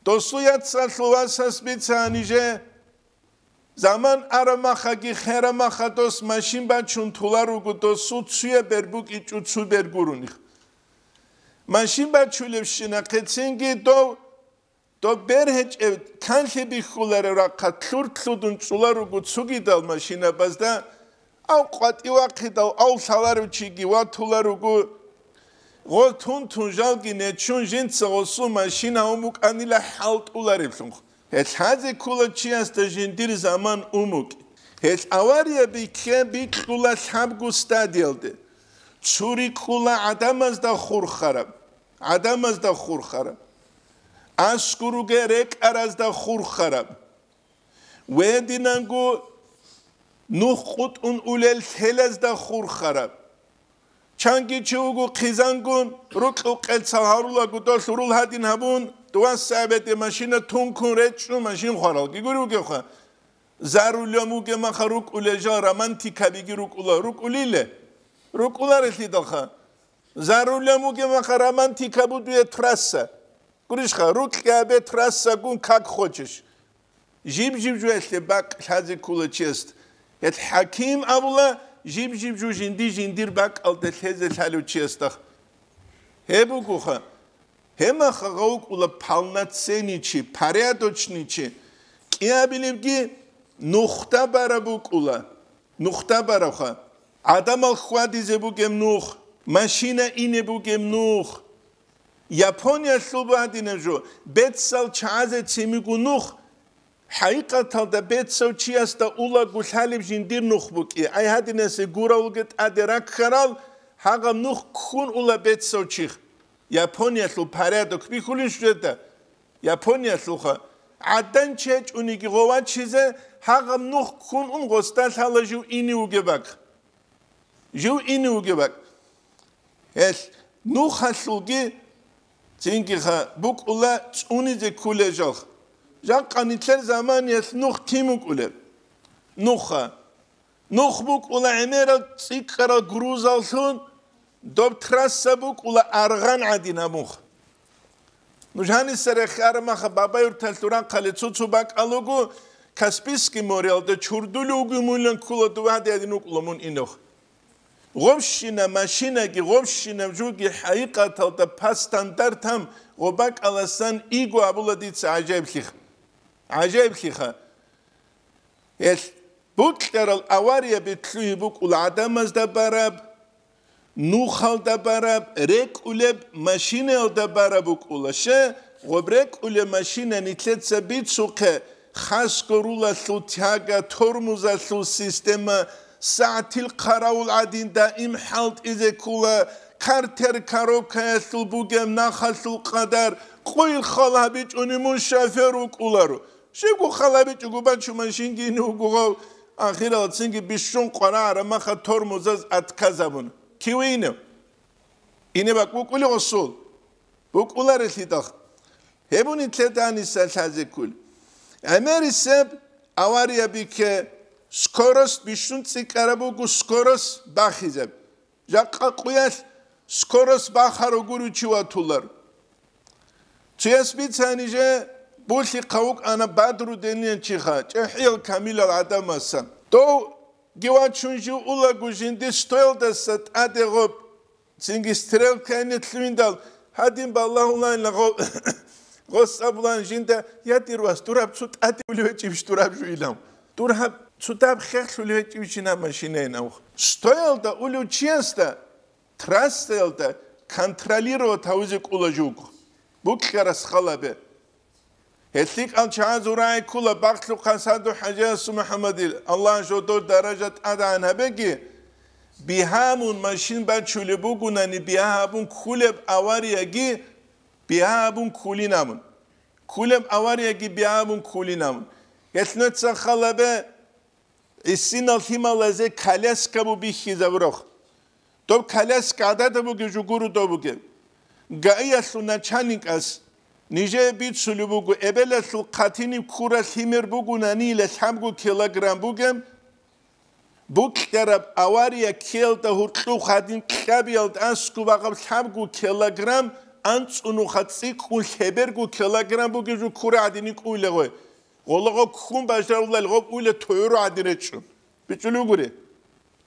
Досу яцалъул васас бица нуже, заман арамахаги херамаха дос машин бачун туларуго, досу цуя бер букӀичӀо цу бер гуруних. Машин бачулевщина хъецинги дов, дов бер гьечӀев канлъи бихьуларев рахъа лъур-лъудун чӀуларуго цугидал машинабазда, ав къватӀив вахъидал ав лъаларев чиги ватуларуго, гъо тун-тун жалги нечун жинца гъосул машина ун букӀанила хӀалтӀулареблъун. Гьел лъазе ккула чиясда жиндир заман ун букӀи. Гьел авария бихье бикьула лъабго стадиялде. Цури ккула гӀадамазда хурхараб, гӀадамазда хурхараб. Аскуруге рекӀаразда хурхараб. Вединанго нух къутӀун улел лъелазда хурхараб. Чанги чи вуго хъизангун, рукьукъел цал гьарулаго долъ рул гьадин гьабун, дуван сагӀбеде машина тункун речӀчӀун машин хваралги гури вугевха. Зарулем вугемаха рукӀулел жал романтикабиги рукӀула, рукӀулиле? РукӀуларелъидалха. Зарулем вугемаха романтика будуе трасса. Гурищха, рукьябе трассагун как хочешь. Жиб-жиб жуялъе бакӀ лъазе ккула чиясда. Гьел хӀаким абула, жиб-жиб жу жинди-жиндир бакӀалде лъезе лъалев чиясда. Гьеб бугоха, гьемаха гъавкӀула полноценный чи, порядочный чи, кӀиабилебги нухда бараб букӀула, нухда барабха. ГӀадамал хьвадизе бугеб нух, машина ине бугеб нух. Япониялъул бадина жо, бецал чагӀазе цимигу нух. ХӀакъикъаталда бецав чиясда улагу лъалеб жиндир нух букӀи. Ай гьадинасе гуравулги тӀаде раккарал, гьагъаб нух ккун ула бецав чих. Япониялъул порядок бихьулин щведа. Япониялъулха гӀадан чечӀуниги гъовачизе гьагъаб нух ккун ун гъосда лъала жив ине вугеб бакӀ. Жив ине вугеб бакӀ. Гьелъ нухалъулги цинги ха букӀула цӀунизе ккулел жалх. Жакъа нилъер заманиялъ нух кин букӀулеб? Нуха. Нух букӀула гӀемерал цӀикӀкӀарал грузаллъун, доб трасса букӀула аргъан гӀадин гьабунха. Нуж гьаниса рехиараб маха Бабаюрталъул рахъалде цо-цо бакӀал руго, Каспийский мореялда чурдулев вуго мунлан ккола дова гьадин вукӀула мун инев. Гъобщина машинаги, гъобщина жуги хӀакъикъаталда по стандартам гъо бакӀаласан иго абула дица гӀажаиблъи. ГӀажаиблъиха. Гьелъ букьарал авария бетлъуги букӀула гӀадамазда бараб, нухалда бараб, рекӀулеб машинаялда бараб букӀула. Щай, гъоб рекӀулеб машина нилъеца бицухъе, хасго рулалъул тяга, тормозалъул система, сагӀатил хъаравул гӀадин даим хӀалтӀизе ккула, картер коробкаялъул бугеб нахалъул къадар, къуйил хал гьабичӀони мун шофер вукӀуларо. Щибго халабичӀого бачун машинги ине вуго гъов, ахирал цинги бищун къварагӀараб маха тормозаз отказабун. Кив инев? Ине бакӀ букӀули гъосул? БукӀуларелъидал. Гьебуни лъеданиса лъазе ккули. ГӀемерисеб авария бикке, скорость бищун цӀикӀкӀараб буго, скорость бахизаб. Жакъа къуялъ скорость бахаро гури чи ватулар. Цуяс бицани же булъихъа вукӀана Бадру дениянчиха, чӀехӀиял камилал гӀадамасан. Довги вачун жив улаго жинди стоялдаса тӀаде гъоб, цинги стрелка ине лъугьиндал, гьадин балагьулайна гъо-, гъос абулан жинда, я, дир вас, дураб цо тӀаде улев гьечӀебищ дураб жуилав? Дур гьаб цо даб хехлъулев гьечӀебищ жинаб машинайин авх? Стоялда улев чиясда трассаялда контролировать гьавизе кӀула жуго, букьарас халабе. ГьелъикӀал чагӀазул рагӀи ккула бахълъухъан Саду ХӀажиясу МухӀаммадил, Аллагь жодор даража тӀадегӀан гьабеги, бигьа мун машин бачулеб бугунани бигьа гьабун ккулеб аварияги бигьа гьабун ккулин абун. Ккулеб аварияги бигьа гьабун ккулин абун. Гьелъ нуца халабе, гӀисинал лъималазе коляска бу бихьизабураб. Доб коляска гӀадада бугеб жо гуро доб бугеб. ГАИялъул начальникас нижее бицулеб буго, эбелалъул хъатиниб ккурал лъимер бугунанила лъабго килограмм бугеб, букьараб авария ккеялда гьуркьух гьадин кьабиялда аскӀуб багъаб лъабго килограмм анцӀунуха цӀикӀкӀун лъеберго килограмм бугеб жо ккура гӀадин кӀуйла гъой. Гъолагъо ккун бажарулел гъоб уйла тугӀуру гӀадин речӀчӀун. БичӀулев гури.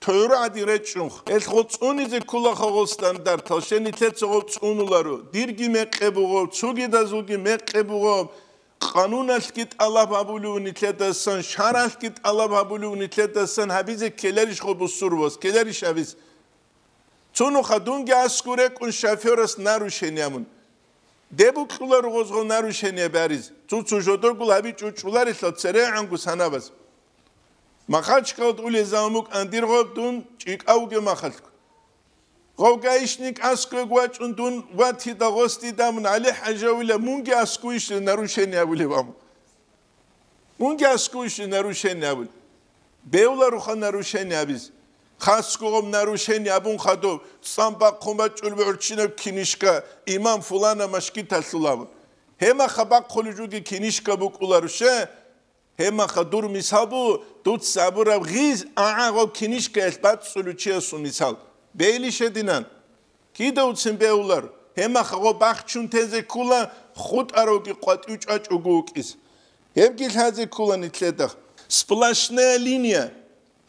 ТугӀуру гӀадин речӀчӀун. Эл гъоцӀунизе ккулаха гъол стандартал, щай нилъеца гъоцӀунуларо. Дирги мекъи буго, цогидазулги мекъи буго. Къануналъги тӀалаб гьабулев нилъедасан, шаргӀалъги тӀалаб гьабулев нилъедасан гьабизе ккеларищ гъо бусурбас, ккеларищ гьабиз? Цунуха дунги аскӀу рекӀун шофёрас нарушение абун. Де букьула ругъозго нарушение бариз, цо-цо жодоргул гьабичӀо чӀуларелъал церегӀанго санабаз. Махачкалда улезавун букӀан дир гъоб дун чӀикӀавге махалъго. Гъов гаишник аскӀвег вачӀун дун ватида гъосдидамун ГӀали ХӀажавила мунги аскӀуйищ нарушение абулев абун. Мунги аскӀуйищ нарушение абун. Бевларуха нарушение абиз. Хасго гъоб нарушение абун хадуб, цӀан бахъун бачӀул бугӀурчинаб кинишка, имам фулана машгиталъул абун. Гьемаха бахъулеб жуги кинишка букӀуларуше, гьемаха дур мисал бу, дуца абураб гъиз агӀа гъоб кинишкаялъ бацӀцӀулев чиясул мисал. Бейли щединан. Кида уцин бегьулар, гьемаха гъо бахчун тезе ккула, хутӀаравги къватӀив чӀвачӀого вукӀиз. Гьебги лъазе ккула нилъеда. Сплошная линия.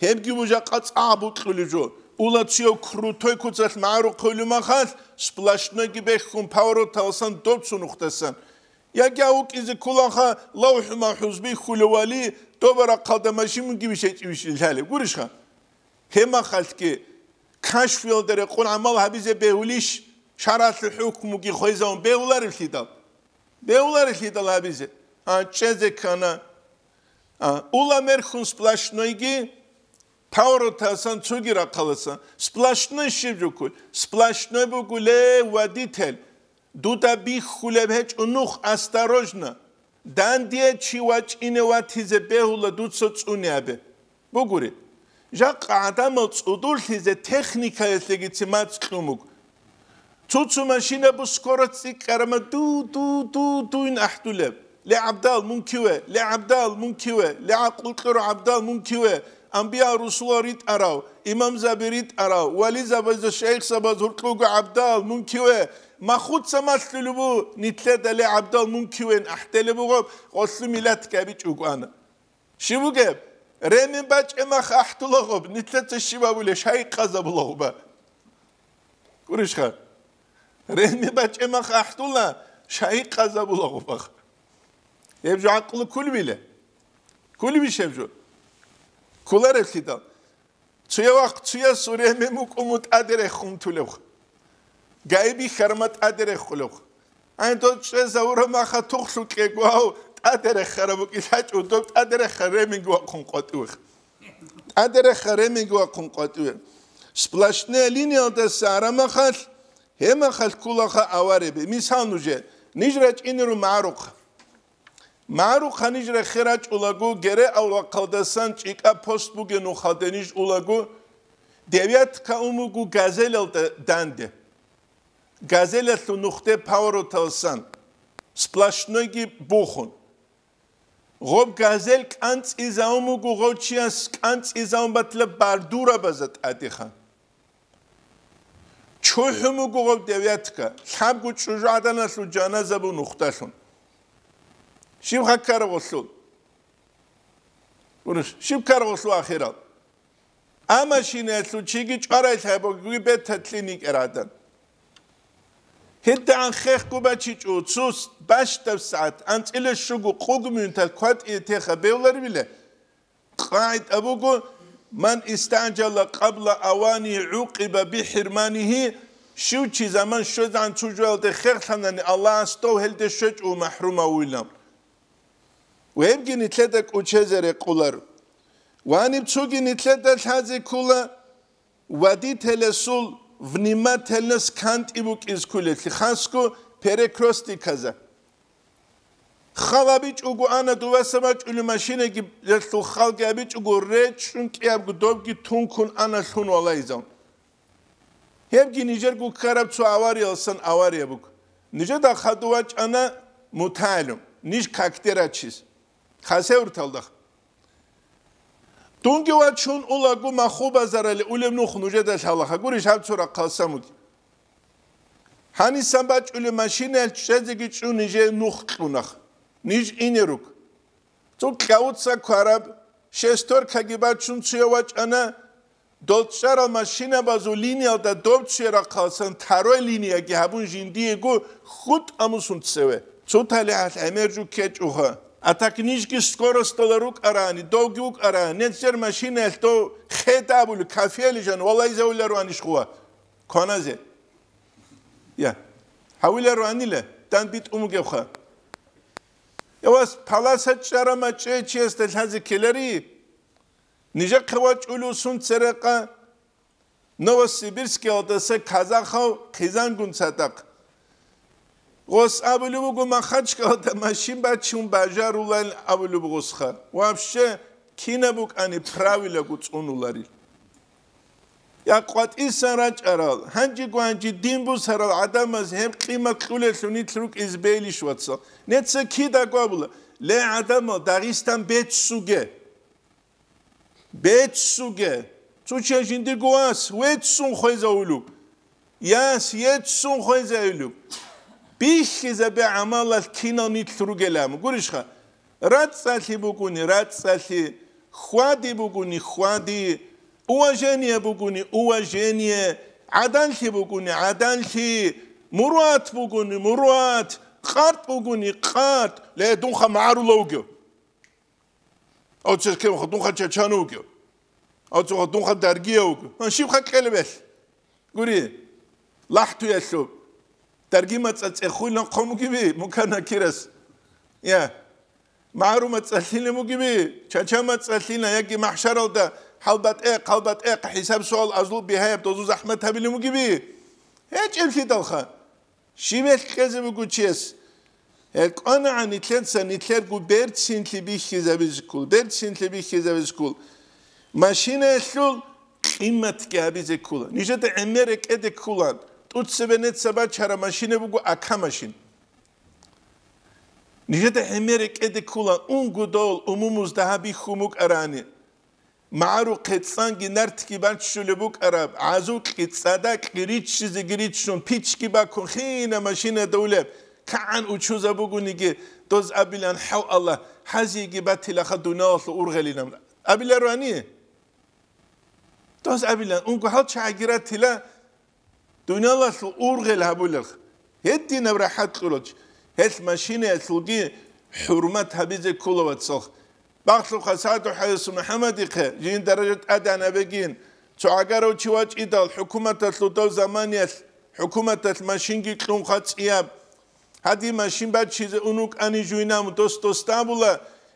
Гьебги бужа къацӀа букьулев жо. Ула цияв крутой куцалъ магӀарухъулев махалъ, сплошнойги бехьун повороталсан доцун ухтасан. Яги вукӀизе ккулаха лавхӀу-махӀуз бихьулев вали, доба рахъалда машинги вишечӀи вишилъали. Гурищха? Гьеб махалъги кашфиялда рекъон гӀамал гьабизе бегьулищ, шаргӀалъул хӀукмуги хвезавун бегьуларевлъидал? Бегьуларевлъидал гьабизе? А, чӀезе ккана. А, ула мерхун сплошнойги, поворотасан цоги рахъаласан. Сплошной щиб жуккул? Сплошной буго, ле, водитель. Дуда бихьулеб гьечӀо нух, осторожно! Дандие чи вачӀине ватизе бегьула дуца цӀуне абе. Бугури, жакъа гӀадамал цӀудурлъизе техникаялъегицин мацӀ кьун буго. Цо-цо машинабу скорость цӀикӀкӀарама ду-ду-ду-дуйин ахӀдулеб. Ле, ГӀабдал, мун киве? Ле, ГӀабдал, мун киве? Ле, гӀакълу кьурав ГӀабдал, мун киве? Анбиял-русулал ритӀарав, имамзаби ритӀарав, вализабазда шайихзабаз гьуркьуго ГӀабдал, мун киве? Махуца малъулеб бу, нитлъеда ле, ГӀабдал, мун кивен ахӀделеб бугъаб, гъолъу милатги абичӀого ана. Щиб бугеб? Ремень бачӀеб мах ахӀдулагъуб, нитлъеца щиб абулеб, шайикъазабулагъуба. Гурищха? Ремень бачӀеб мах ахӀдула, шайикъазабулагъубах. Гьеб жо гӀакълу кколебила? Кколебищ гьеб жо? Кколаревлъидал. Цуя вахъ цуясул ремень букӀун мун тӀаде рехун тулебха. Гайи бихьарма тӀаде рехулебха. Ай, дол чӀезавураб маха тухлъукьего, гьав тӀаде рехараб букӀин лъачӀо, доб тӀаде рехараб реминги вахъун къватӀивех. ТӀаде рехараб реминги вахъун къватӀиве. Сплошная линиялдаса арамахалъ, гьемахалъ кколаха аварияби. Мисал нужее, ниж рачӀинеру магӀарухъ. МагӀарухъа ниж рехе рачӀулаго, гере авлахъалдасан чӀикӀа пост бугеб нухалде ниж улаго, девятка ун буго газелалда данде. Газелалъул нухде повороталсан, сплошнойги бухун. Гъоб газел кӀанцӀизавун буго, гъов чияс кӀанцӀизавун батила бардурабазда тӀадеха. ЧухӀун буго гъоб девятка, лъабго чӀужугӀаданалъул жаназа бу нухдалъун. Щиб хаккараб гъолъул? Гурищ, щиб ккараб гъолъул ахирал? А машинаялъул чиги чӀварай лъабабги бетатлъи никӀер гӀадан. ГьедигӀан хехго бачичӀо, цо бащдаб сагӀат, анцӀила щуго къугмуюнтал кватӀие теха бевларвила? КъагӀида буго: «Ман истагӀжала къабла авани гӀукъиба бихӀирманигьи», щив чи заман щвезегӀан цо жоялде херлъанани, Аллагьас дов гьелде щвечӀо ва махӀрумавуйилан. Ва гьебги нилъеда кӀучезе рекъолар. Ва гьаниб цоги нилъеда лъазе ккола, водителасул внимательность кантӀи букӀиз кколелъи, хасго перекрестиказа. Хал абичӀого ана, дуваса бачӀулев машинаги, ялъул халги абичӀого, речӀчӀун кӀиябго добги тункун ана лъун валайзавун. Гьебги нижерго ккараб цо авариялсан авария буго. Нижеда хадув вачӀана мутагӀилум, ниж какде рачиз. Хасеврталда. Дунги вачун улаго маху базарале улеб нух нужеда лъалаха, гурищ гьаб цо рахъалсан буги. Гьанисан бачӀулеб машинаялъ чӀезеги чӀун нижее нух кьунах. Ниж инерук. Цо кьавуца квараб шестеркаги бачун цуя вачӀана, долчӀарал машинабазул линиялда доб цуя рахъалсан второй линияги гьабун жиндиего хутӀа мусун цеве. Цо талихӀалъ гӀемер жу ккечӀоха. А так нижги скоростала рукӀарани, довги вукӀарани, нецер машинаялъ дов хедабули, кафели жан, валайзавуларуанищ хъува? Кваназе. Я. Гьавиларуанила, дан битӀун бугебха. Я вас, паласа чӀара мачӀе чиясда лъазе ккелари? Нижехъе вачӀулев сун церекъа Новосибирскиялдаса казахав хъизангун цадахъ. Гъос абулеб буго, Махачкалада машин бачун бажарулан абулеб гъосха. Вообще, кинаб букӀани правилаго цӀунуларил. Я къватӀисан рачӀарал, гьанжего гьанжи дин бусарал гӀадамаз гьеб къимат кьулелъул нилъ рукӀизе бейилищ, вацал? Неца кидаго абула, ле, гӀадамал, Дагъистан беццуге. Беццуге. Цо чи жиндирго вас веццун хвезавулев. Яс еццун хвезавулев. Бихьизабе гӀамалалъ кинал нилъ ругелан. Гурищха, рацӀцӀалъи бугони, рацӀцӀалъи, хьвади бугони, хьвади, уважение бугони, уважение, гӀаданлъи бугони, гӀаданлъи, муруат бугони, муруат, къарт бугони, къарт, ле, дунха магӀарула вугев. Ав черкемха, дунха чачана вугев. Оцуха дунха даргияв вуго. Гьан щибха кьелеб гьелъ? Гури, лахӀтуялъуб. Дарги мацӀа цӀехуйилан хъомугиби, мукана кирас. Я. МагӀару мацӀалъилин бугеби, чача мацӀалъилин, яги махӀшаралда хӀалбатӀехъ, хӀалбатӀехъ хӀисаб-суал азул бигьаяб дозу захӀмат гьабилин бугеби? ГьечӀеблъидалха. Щиб гьелъ кьезе буго чияс? Гьел кӀванагӀан нилъеца нилъерго берцинлъи бихьизабизккул, берцинлъи бихьизабизккул. Машинаялъул къиматги гьабизе ккула. Нижеда гӀемер рекӀеде ккула. ТӀуцебе неца бачара машина буго ака машин. Нижеда гӀемер рекӀеде ккула, унго дол умумузда гьаб бихьун букӀарани. МагӀарухъе цӀанги нартги баччулеб букӀараб, гӀазукьги цӀадакьги риччизеги риччун, пичги бакун, хина машинада улеб, кагӀан учузабугониги, доз абилан: «ХӀав, Аллагь, гьазиеги батилаха дуниялалъул ургъелилан», абилароани? Доз абилан, унго гьал чагӀиги ратила, дуниялалъул ургъел гьабулелха. Гьединаб рахӀат кьуралчи, гьелъ машинаялъулги хӀурмат гьабизе ккола, вацалха. Бахлъухъа СагӀду ХӀажиясул МухӀаммадихъе, жин даража тӀадегӀан гьабегин, цо гӀагарав чи вачӀидал, хӀукуматалъул дов заманиялъ, хӀукуматалъ машинги кьун хъацӀияб. Гьадин машин баччизе ун вукӀани жуйнам дос-досда абула,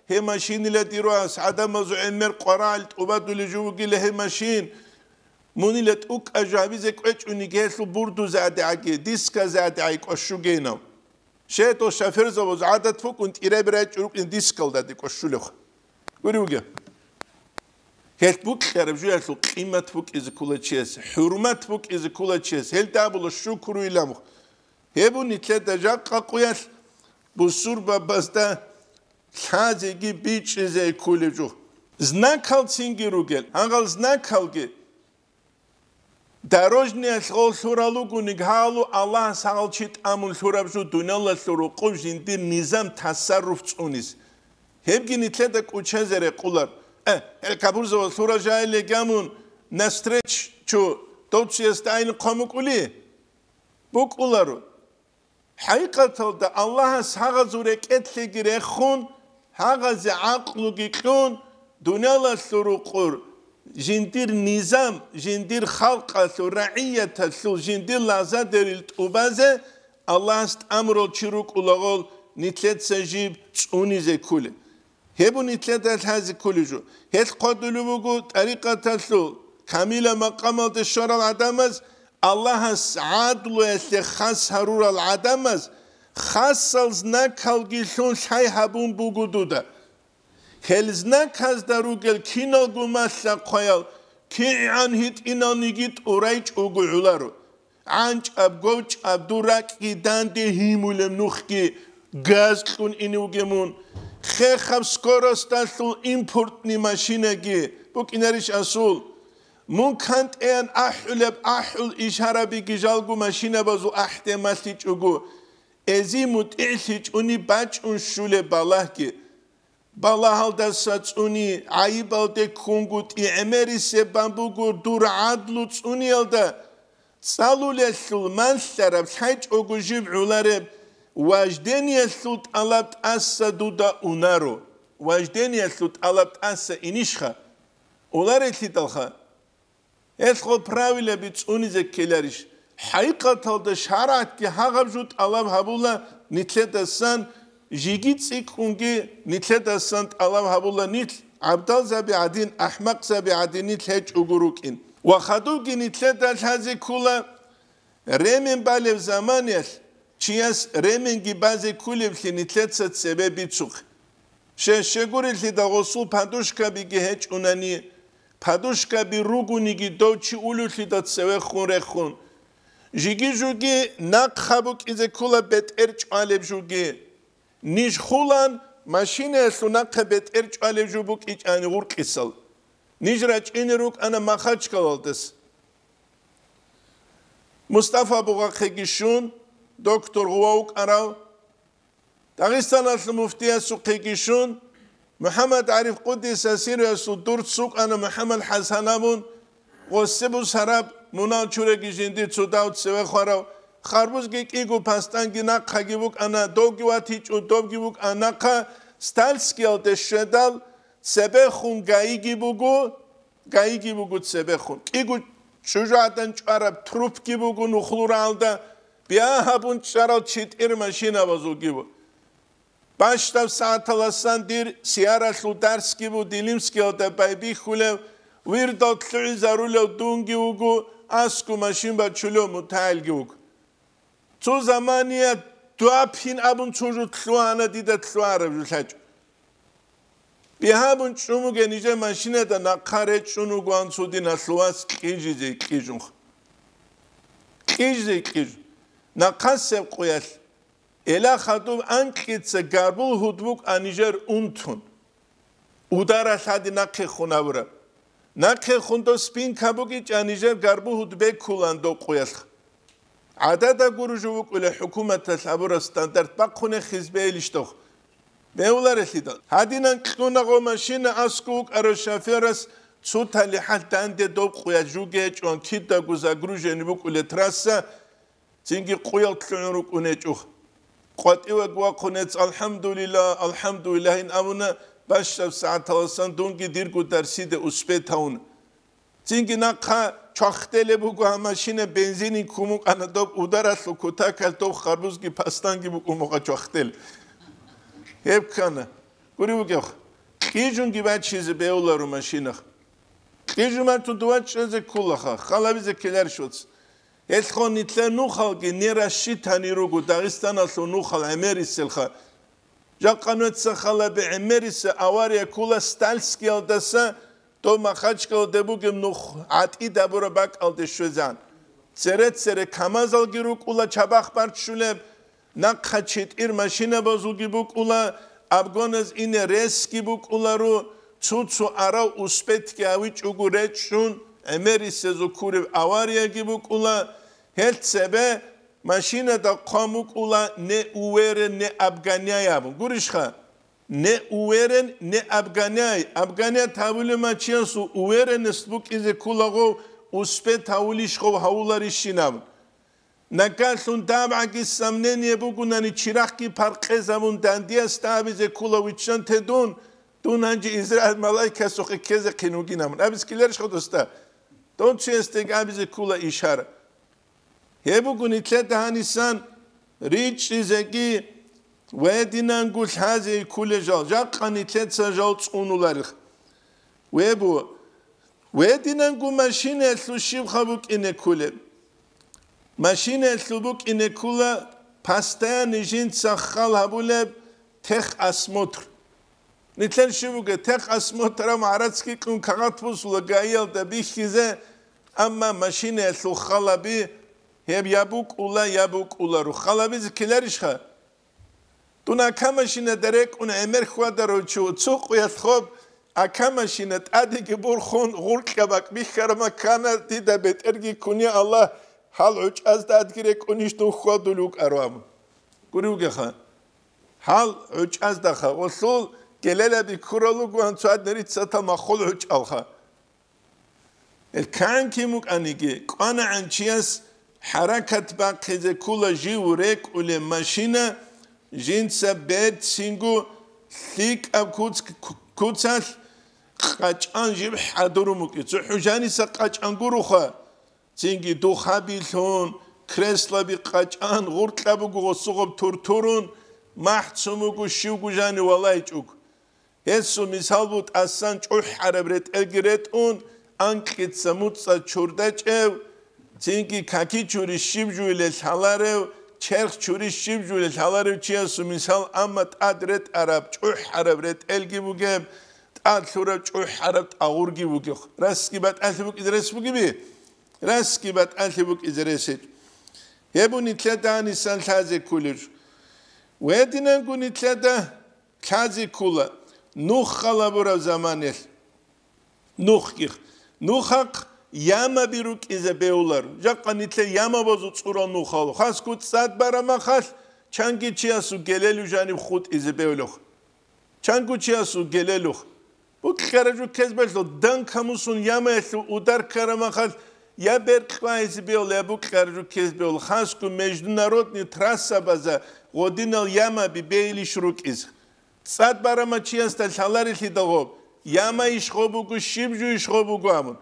гьеб машинила дир вас, гӀадамазул гӀемер къварагӀел тӀубадулей жо вугила гьеб машин. Мунила тӀукӀа жо гьабизе кӀвечӀуни гьелъул бурдузе гӀадигӀаги, дисказе гӀадигӀаги кӀвашугейнав. Щайдал шоферзабаз гӀадат букӀун тӀираб рачӀун рукӀин дискалда гӀади кӀвашулев. Гури вугев. Гьелъ букьараб жоялъул къимат букӀизе ккола чияс, хӀурмат букӀизе ккола чияс, гьелда абула шукру иламухъ. Гьеб нилъеда жакъа къуялъ бусурбабазда лъазеги бичӀчӀизе кколеб жо. Знакал цинги ругел, гьагъал знакалги дорожниялъ гъол лъурал ругони, гьалу Аллагьас гьагъал чи тӀамун лъураб жо дуниялалъул рукъуб жиндир низам, тасарруф цӀунис. Гьебги нилъеда кӀучазе рекъулар. Э, э, капурзавал лъура жайиле гамун, навстречу, дов чиясда айин хъван букӀули? БукӀуларо. ХӀакъикъаталда Аллагьас гьагъазул рекӀелъеги рехун, гьагъазе гӀакълуги кьун, дуниялалъул рукъур жиндир низам, жиндир халкъалъул, рагӀияталъул жиндир лагъзадерил тӀубазе Аллагьас тӀамурал чи рукӀулагъул нилъеца жиб цӀунизе кколеб. Гьеб нилъеда лъазе кколеб жо. Гьелъ хъвадулеб буго тӀарикъаталъул камила макъамалде щварал гӀадамаз, Аллагьас гӀадлуялъе хас гьарурал гӀадамаз, хасал знакалги лъун лъай гьабун буго дуда. Гьел знаказда ругел киналго малъа-хъваял кигӀан гьитӀинал ниги тӀурайчӀого гӀоларо. ГӀанчӀаб-говчӀаб дур ракӀги данде гьимулеб нухги газ кьун ине вугев мун. Хехаб скоросталъул импортный машинаги букӀинарищ асул? Мун кантӀеян ахӀулеб ахӀул ишарабиги жалго машинабазул ахӀде малъичӀого, эзи мутӀигӀлъичӀони бачӀун щулеб балагьги. Балагьалдаса цӀуни, гӀайибалде ккунгутӀи, гӀемерисеб бан буго дур гӀадлу цӀуниялда. ЦӀалулелъул малъараб лъайчӀого жиб гӀолареб вождениялъул тӀалаб тӀаса дуда унаро. Вождениялъул тӀалаб тӀаса инищха? Оларелъидалха. Гьелъго правилаби цӀунизе ккеларищ? ХӀакъикъаталда шаргӀатги гьагъаб жо тӀалаб гьабула нилъедасан, жеги цӀикӀкӀунги нилъедасан тӀалаб гьабула нилъ, гӀабдалзаби гӀадин, ахӀмакъзаби гӀадин нилъ гьечӀого рукӀин. Ва хадубги нилъеда лъазе ккола, ремен балеб заманаялъ чияс ременги базе кколеблъи нилъеца цебе бицухъе. Щай-щегурелъидал гъосул подушкабиги гьечӀунани, подушкаби ругониги дов чи улевлъидал цевехун рехун. Жиги-жуги нахъа букӀизе ккола бетӀер чӀвалеб жуги. Ниж хулан машинаялъул нахъа бетӀер чӀвалеб жу букӀичӀани гъуркьисал. Ниж рачӀине рукӀана Махачкалалдас. Мустафа бугъахъеги щун, доктор гъува вукӀарав, Дагъистаналъул муфтиясухъеги щун, МухӀаммад ГӀариф Къуддиса сирруясул дурц вукӀана МухӀаммад ХӀасан абун, гъосебус гьараб мунал чуреги жиндир цо дав цеве хварав, харбузги кӀиго пастанги нахъаги букӀана, довги ватичӀо, довги букӀана нахъа, Стальскиялде щведал, цебехун ГАИги буго, ГАИги буго цебехун. КӀиго чӀужугӀадан чӀвараб трубги буго нухлуралда, бигьа гьабун чӀарал читӀир машинабазулги буго. Бащдаб сагӀаталасан дир сияралъул дарсги буго Дилимскиялда байбихьулев, вирдал лъугӀизарулев дунги вуго, аску машин бачулев мутагӀилги вуго. Цо замания дугьаб гьин абун цо жо лъугьана, дида лъугьараб жо лъачӀо. Бигьабун чӀумуге нижер машинада нахъа речӀчӀун вугоан цо диналъул вас кьижизе кьижун. Кьижизе кьижун. Нахъасеб къуялъ, эла хадуб анкьица гарбул гьудбукӀа нижер унтун. Ударалъади нахъехун абураб. Нахъехун дов спинка бугичӀа нижер гарбу гьудбеккулан дов къуялъ. ГӀадада гуружу вукӀула хӀукуматалъ абураб стандарт бахъунехиз бейилищ дов. Беуларелъидал. Гьадинан кьуна гъо машина аскӀу вукӀарав шоферас цо талихӀалъ данде дов къуялъ жуге гьечӀон кидаго загружени букӀуле трасса, Цинги къуял лъугӀун рукӀунечӀо. КъватӀиваг вахъунец, «АлхӀамдулиллагь, алхӀамдулиллагь», – ин абуна, бащдаб сагӀаталасан дунги дирго дарсиде успеть гьавуна. Цинги нахъа чвахделеб буго гьаб машина, бензинин ккун букӀана доб ударалъул кутакалъ, доб харбузги пастанги букӀун буго чвахдел. Гьеб ккана. Гури бугеб, кьижунги бачизе бегьуларо машинах. Кьижумантун дувачӀезе кколаха, халабизе ккеларищ вац. Гьелъго нилъер нухалги не рассчитани руго Дагъистаналъул нухал гӀемериселха. Жакъа нуца халаби гӀемериса авария ккола Стальскиялдаса дов Махачкалде бугеб нух гӀатӀид абураб бакӀалде щвезан. Цере-цере камазалги рукӀула чабахъ барччулеб, нахъа читӀир машинабазулги букӀула, обгоназ ине ресги букӀуларо, цо-цо арав успетьги гьавичӀого речӀчӀун, гӀемерисезул ккуреб аварияги букӀула, гьел цебе машинада хъван букӀула «не уверен, не обгоняй» абун. Гурищха? «Не уверен, не обгоняй». Обгонять гьавулев мачиясул уверенность букӀизе кколаго, успеть гьавулищ гъов гьавуларищин абун. Нагагьлъун дабгӀаги сомнение бугунани, чирахъги паркъезабун, дандиясда абизе ккола виччанте дун, дун гьанже Израил малаикасухъе ккезехъин вугинамун. Абиз ккеларищха досда? Дон чиясдеги абизе ккола ишара. Гьеб буго нилъеда гьанисан ричӀчӀизеги ва гьединанго лъазе кколел жал, жакъа нилъеца жал цӀунуларих. Вебу, гьединанго машинаялъул щибха букӀине кколеб? Машинаялъул букӀине ккола постоянный жинца хал гьабулеб техосмотр. Нилъер щиб бугеб, техосмотрав гӀарацги кьун кагъат бусула ГАИялда бихьизе, амма машинаялъул халаби гьеб я букӀула, я букӀуларо. Халабизе ккеларищха? Дун ака машинада рекӀун гӀемер хьвадарав чи, цо къуялъ хоб, ака машина тӀадеги бурхун, гъуркьа бакӀ бихьараб маккана, дида бетӀерги ккуне Аллагь, гьал гӀучӀазда адги рекӀунищ дун хьвадулев вукӀаро абун. Гури вугеха. Гьал гӀучӀаздаха, гъолъул гелелаби ккурал ругоан цо гьадин риццатал маххул гӀучӀалха. Ил кан кин вукӀаниги, кӀванагӀан чияс хӀаракат бахъизе ккола жив рекӀулеб машина, жинца берцинго лъикӀаб куц-, куцалъ къачӀан жив хӀадурун вукӀи. ЦохӀо жаниса къачӀан гуроха, цинги духаби лъун, креслаби къачӀан, гъуркьа буго гъосугъаб туртурун, махӀцун буго щивго жани валайчӀуг. Гьесул мисал бу тӀасан чӀухӀараб ретӀелги ретӀун, анкьица муцӀа чурдачӀев, цинги каки чури щиб жуйилел лъаларев, черх чури щиб жуйилел лъаларев чиясул мисал, амма тӀад ретӀараб чӀухӀараб ретӀелги бугеб, тӀад лъураб чӀухӀараб тӀагъурги бугеб. Расги батӀалъи букӀизе рес бугеби? Расги батӀалъи букӀизе рес гьечӀо. Гьеб нилъеда гьанисан лъазе кколеб жо. Гьединанго нилъеда лъазе ккола нух халабураб заманелъ. Нухги. Нухахъ ямаби рукӀизе бегьулар. Жакъа нилъер ямабазул цӀурал нухал. Хасго цӀад бараб махалъ, чанги чиясул гелелу жаниб хутӀизе бегьулехъ. Чанго чиясул гелелухъ. Букьараб жо ккезе бегьулехъ, дан камусун ямаялъул удар ккараб махалъ, я беркь вагьизе бегьула, я букьараб жо ккезе бегьула. Хасго международный трассабаза гъодинал ямаби бегьилищ рукӀизе. ЦӀад барама чиясда лъаларелъидал гъоб, Яма иш гъо буго, щиб жо иш гъо буго абун.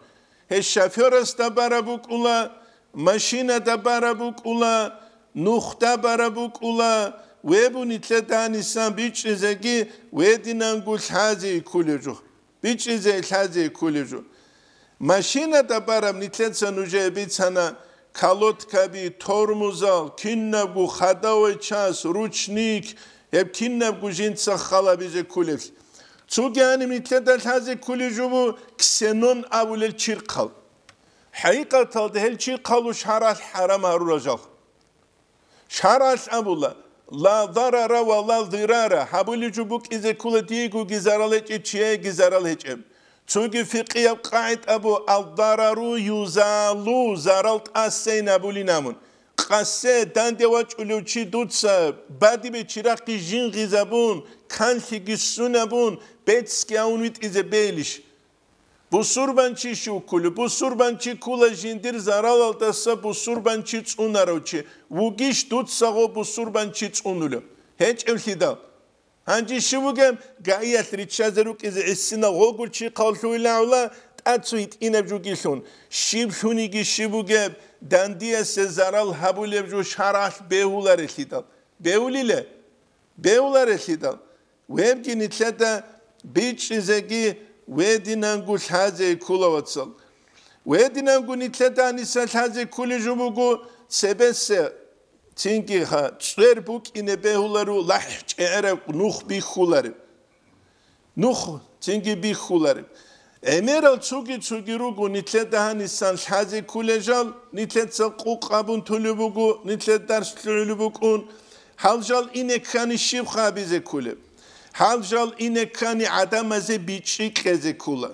Гьеб шофёрасда бараб букӀула, машинада бараб букӀула, нухда бараб букӀула, вебу нилъеда гьанисан бичӀчӀизеги, вединанго лъазе кколеб жо. БичӀчӀизе лъазе кколеб жо. Машинада бараб нилъеца нужее бицана колодкаби, тормозал, кинабго ходовой часть, ручник, гьеб кинабго жинца халабизе кколеблъи. Цоги гьаниб нилъеда лъазе кколеб жо буго ксенон абулел чирхъал. ХӀакъикъаталда гьел чирхъалъул шаргӀалъ хӀарам гьарурал жал. ШаргӀалъ абула: «Ла дарара ва ла дирара», гьабулеб жо букӀизе ккола диегоги зарал гьечӀеб, чияеги зарал гьечӀеб. Цоги фикъияб къагӀида абу: «Ал-дарару юзалу», зарал тӀасейин абулин абун. Къасе данде вачӀулев чи дуца бадибе чирахъги жингъизабун, канлъиги сунабун, бецги авун витӀизе бейилищ? Бусурбанчи щив кколев? Бусурбанчи ккола жиндир заралалдаса бусурбанчи цӀунарав чи. Вугищ дуца гъо бусурбанчи цӀунулев? ГьечӀеблъидал. Гьанже щив вугеб? Гаиялъ риччазе рукӀизе гӀисинал гъогур чи хъаллъуйилан гӀула, тӀацу гьитӀинаб жугилъун. Щиблъуниги щив вугеб? Дандиясе зарал гьабулеб жо шаргӀалъ бегьуларелъидал. Бегьулиле? Бегьуларелъидал. Вебги нилъеда бичӀчӀизеги, вединанго лъазе ккола, вацал. Вединанго нилъеда гьаниса лъазе кколеб жо буго цебесе, цинги гьа, цӀер букӀине бегьуларев лахӀ чӀегӀераб нух бихьулареб. Нух цинги бихьулареб. ГӀемерал цоги-цоги руго нилъеда гьанисан лъазе кколел жал, нилъеца къукъ абун толеб буго, нилъер дарс лъугӀулеб букӀун. Гьал жал ине ккани щиб хъабизе кколеб? Гьал жал ине ккани гӀадамазе бичӀчӀи кьезе ккола.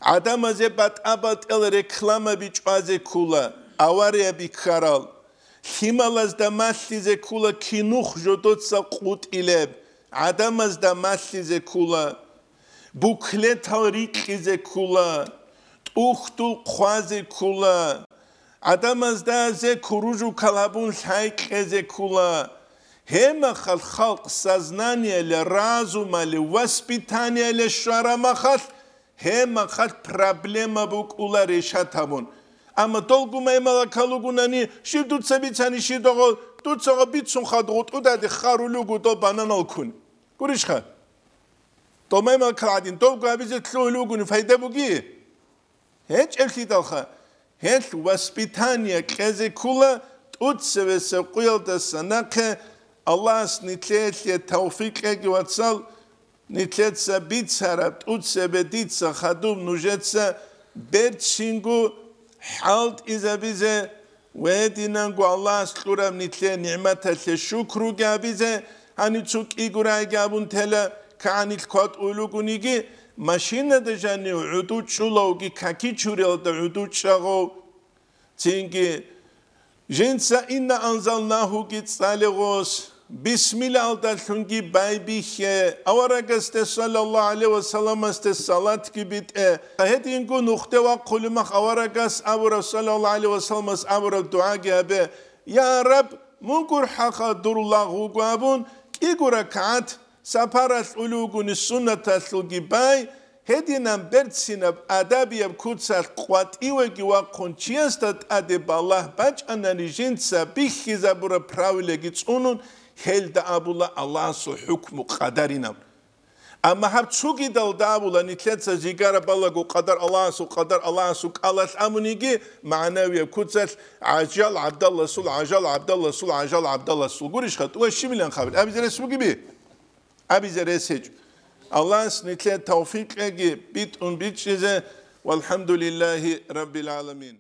ГӀадамазе батӀа-батӀиял рекламаби чӀвазе ккола, аварияби ккарал. Лъималазда малъизе ккола кинух жодоца къутӀилеб, гӀадамазда малъизе ккола. Буклетал рикьизе ккола, тӀухьдул хъвазе ккола, гӀадамазда зе куружукал гьабун лъай кьезе ккола. Гьебмахал халкъ сознанияле, разумале, воспитанияле щвараб махалъ, гьебмахалъ проблема букӀула решат гьабун. Амма долго маймалакал ругунани, щиб дуца бицани, щиб догъо, дуцаго бицун хадгъу тӀудаде харулугу доб бананал кун. Гурищха? Домаймал каладин довго гьабизе лъугьулев вугони пайда буги? ГьечӀеблъидалха, гьелъ воспитание кьезе ккола тӀуцевесев къуялдаса нахъе. Аллагьас нилъее тавфикъ кьеги, вацал, нилъеца бицараб тӀуцебе дица хадуб нужеца берцинго хӀалтӀизабизе, ва гьединанго Аллагьас кьураб нилъер нигӀматалъе шукруги гьабизе, гьанив цо кӀиго рагӀиги абун тела, кагӀанилъ кватӀулел ругониги, машинада жанив гӀуду чӀулавги каки чуриялда гӀуду чӀагъав. Цинги жинца «Инна анзалнагьу»ги цӀале гъос, бисмиллагьалдалъунги байбихье, аварагасде саллаллагьу гӀалайгьи ва салламасде салатги битӀе. Гьединго нухде вахъулеб мах аварагас абураб, саллаллагьу гӀалайгьи ва салламас абураб дугӀаги гьабе: «Я Раб, мун гурхӀаха дур лагъ вуго», абун, кӀиго ракагӀат, сапаралъ улев вугони суннаталъулги бай, гьединан берцинаб адабияб куцалъ къватӀивеги вахъун чиясда тӀаде балагь бачӀанани жинца бихьизабураб правилаги цӀунун, гьелда абула Аллагьасул хӀукму къадаринаб. Амма гьаб цогидалда абула нилъеца жигара балагу къадар Аллагьасул, къадар Аллагьасул кӀалалъ абуниги, магӀнавияб куцалъ гӀажал ГӀабдалласул, гӀажал ГӀабдалласул, гӀажал ГӀабдалласул. Гурищха, тӀура щибилан хабар? Абизе рес бугеби? Абизе рес гьечӀо. Аллагьас нилъее тавфикъ кьеги битӀун бичӀчӀизе. Валхамдулиллагьи раббил гӀаламин.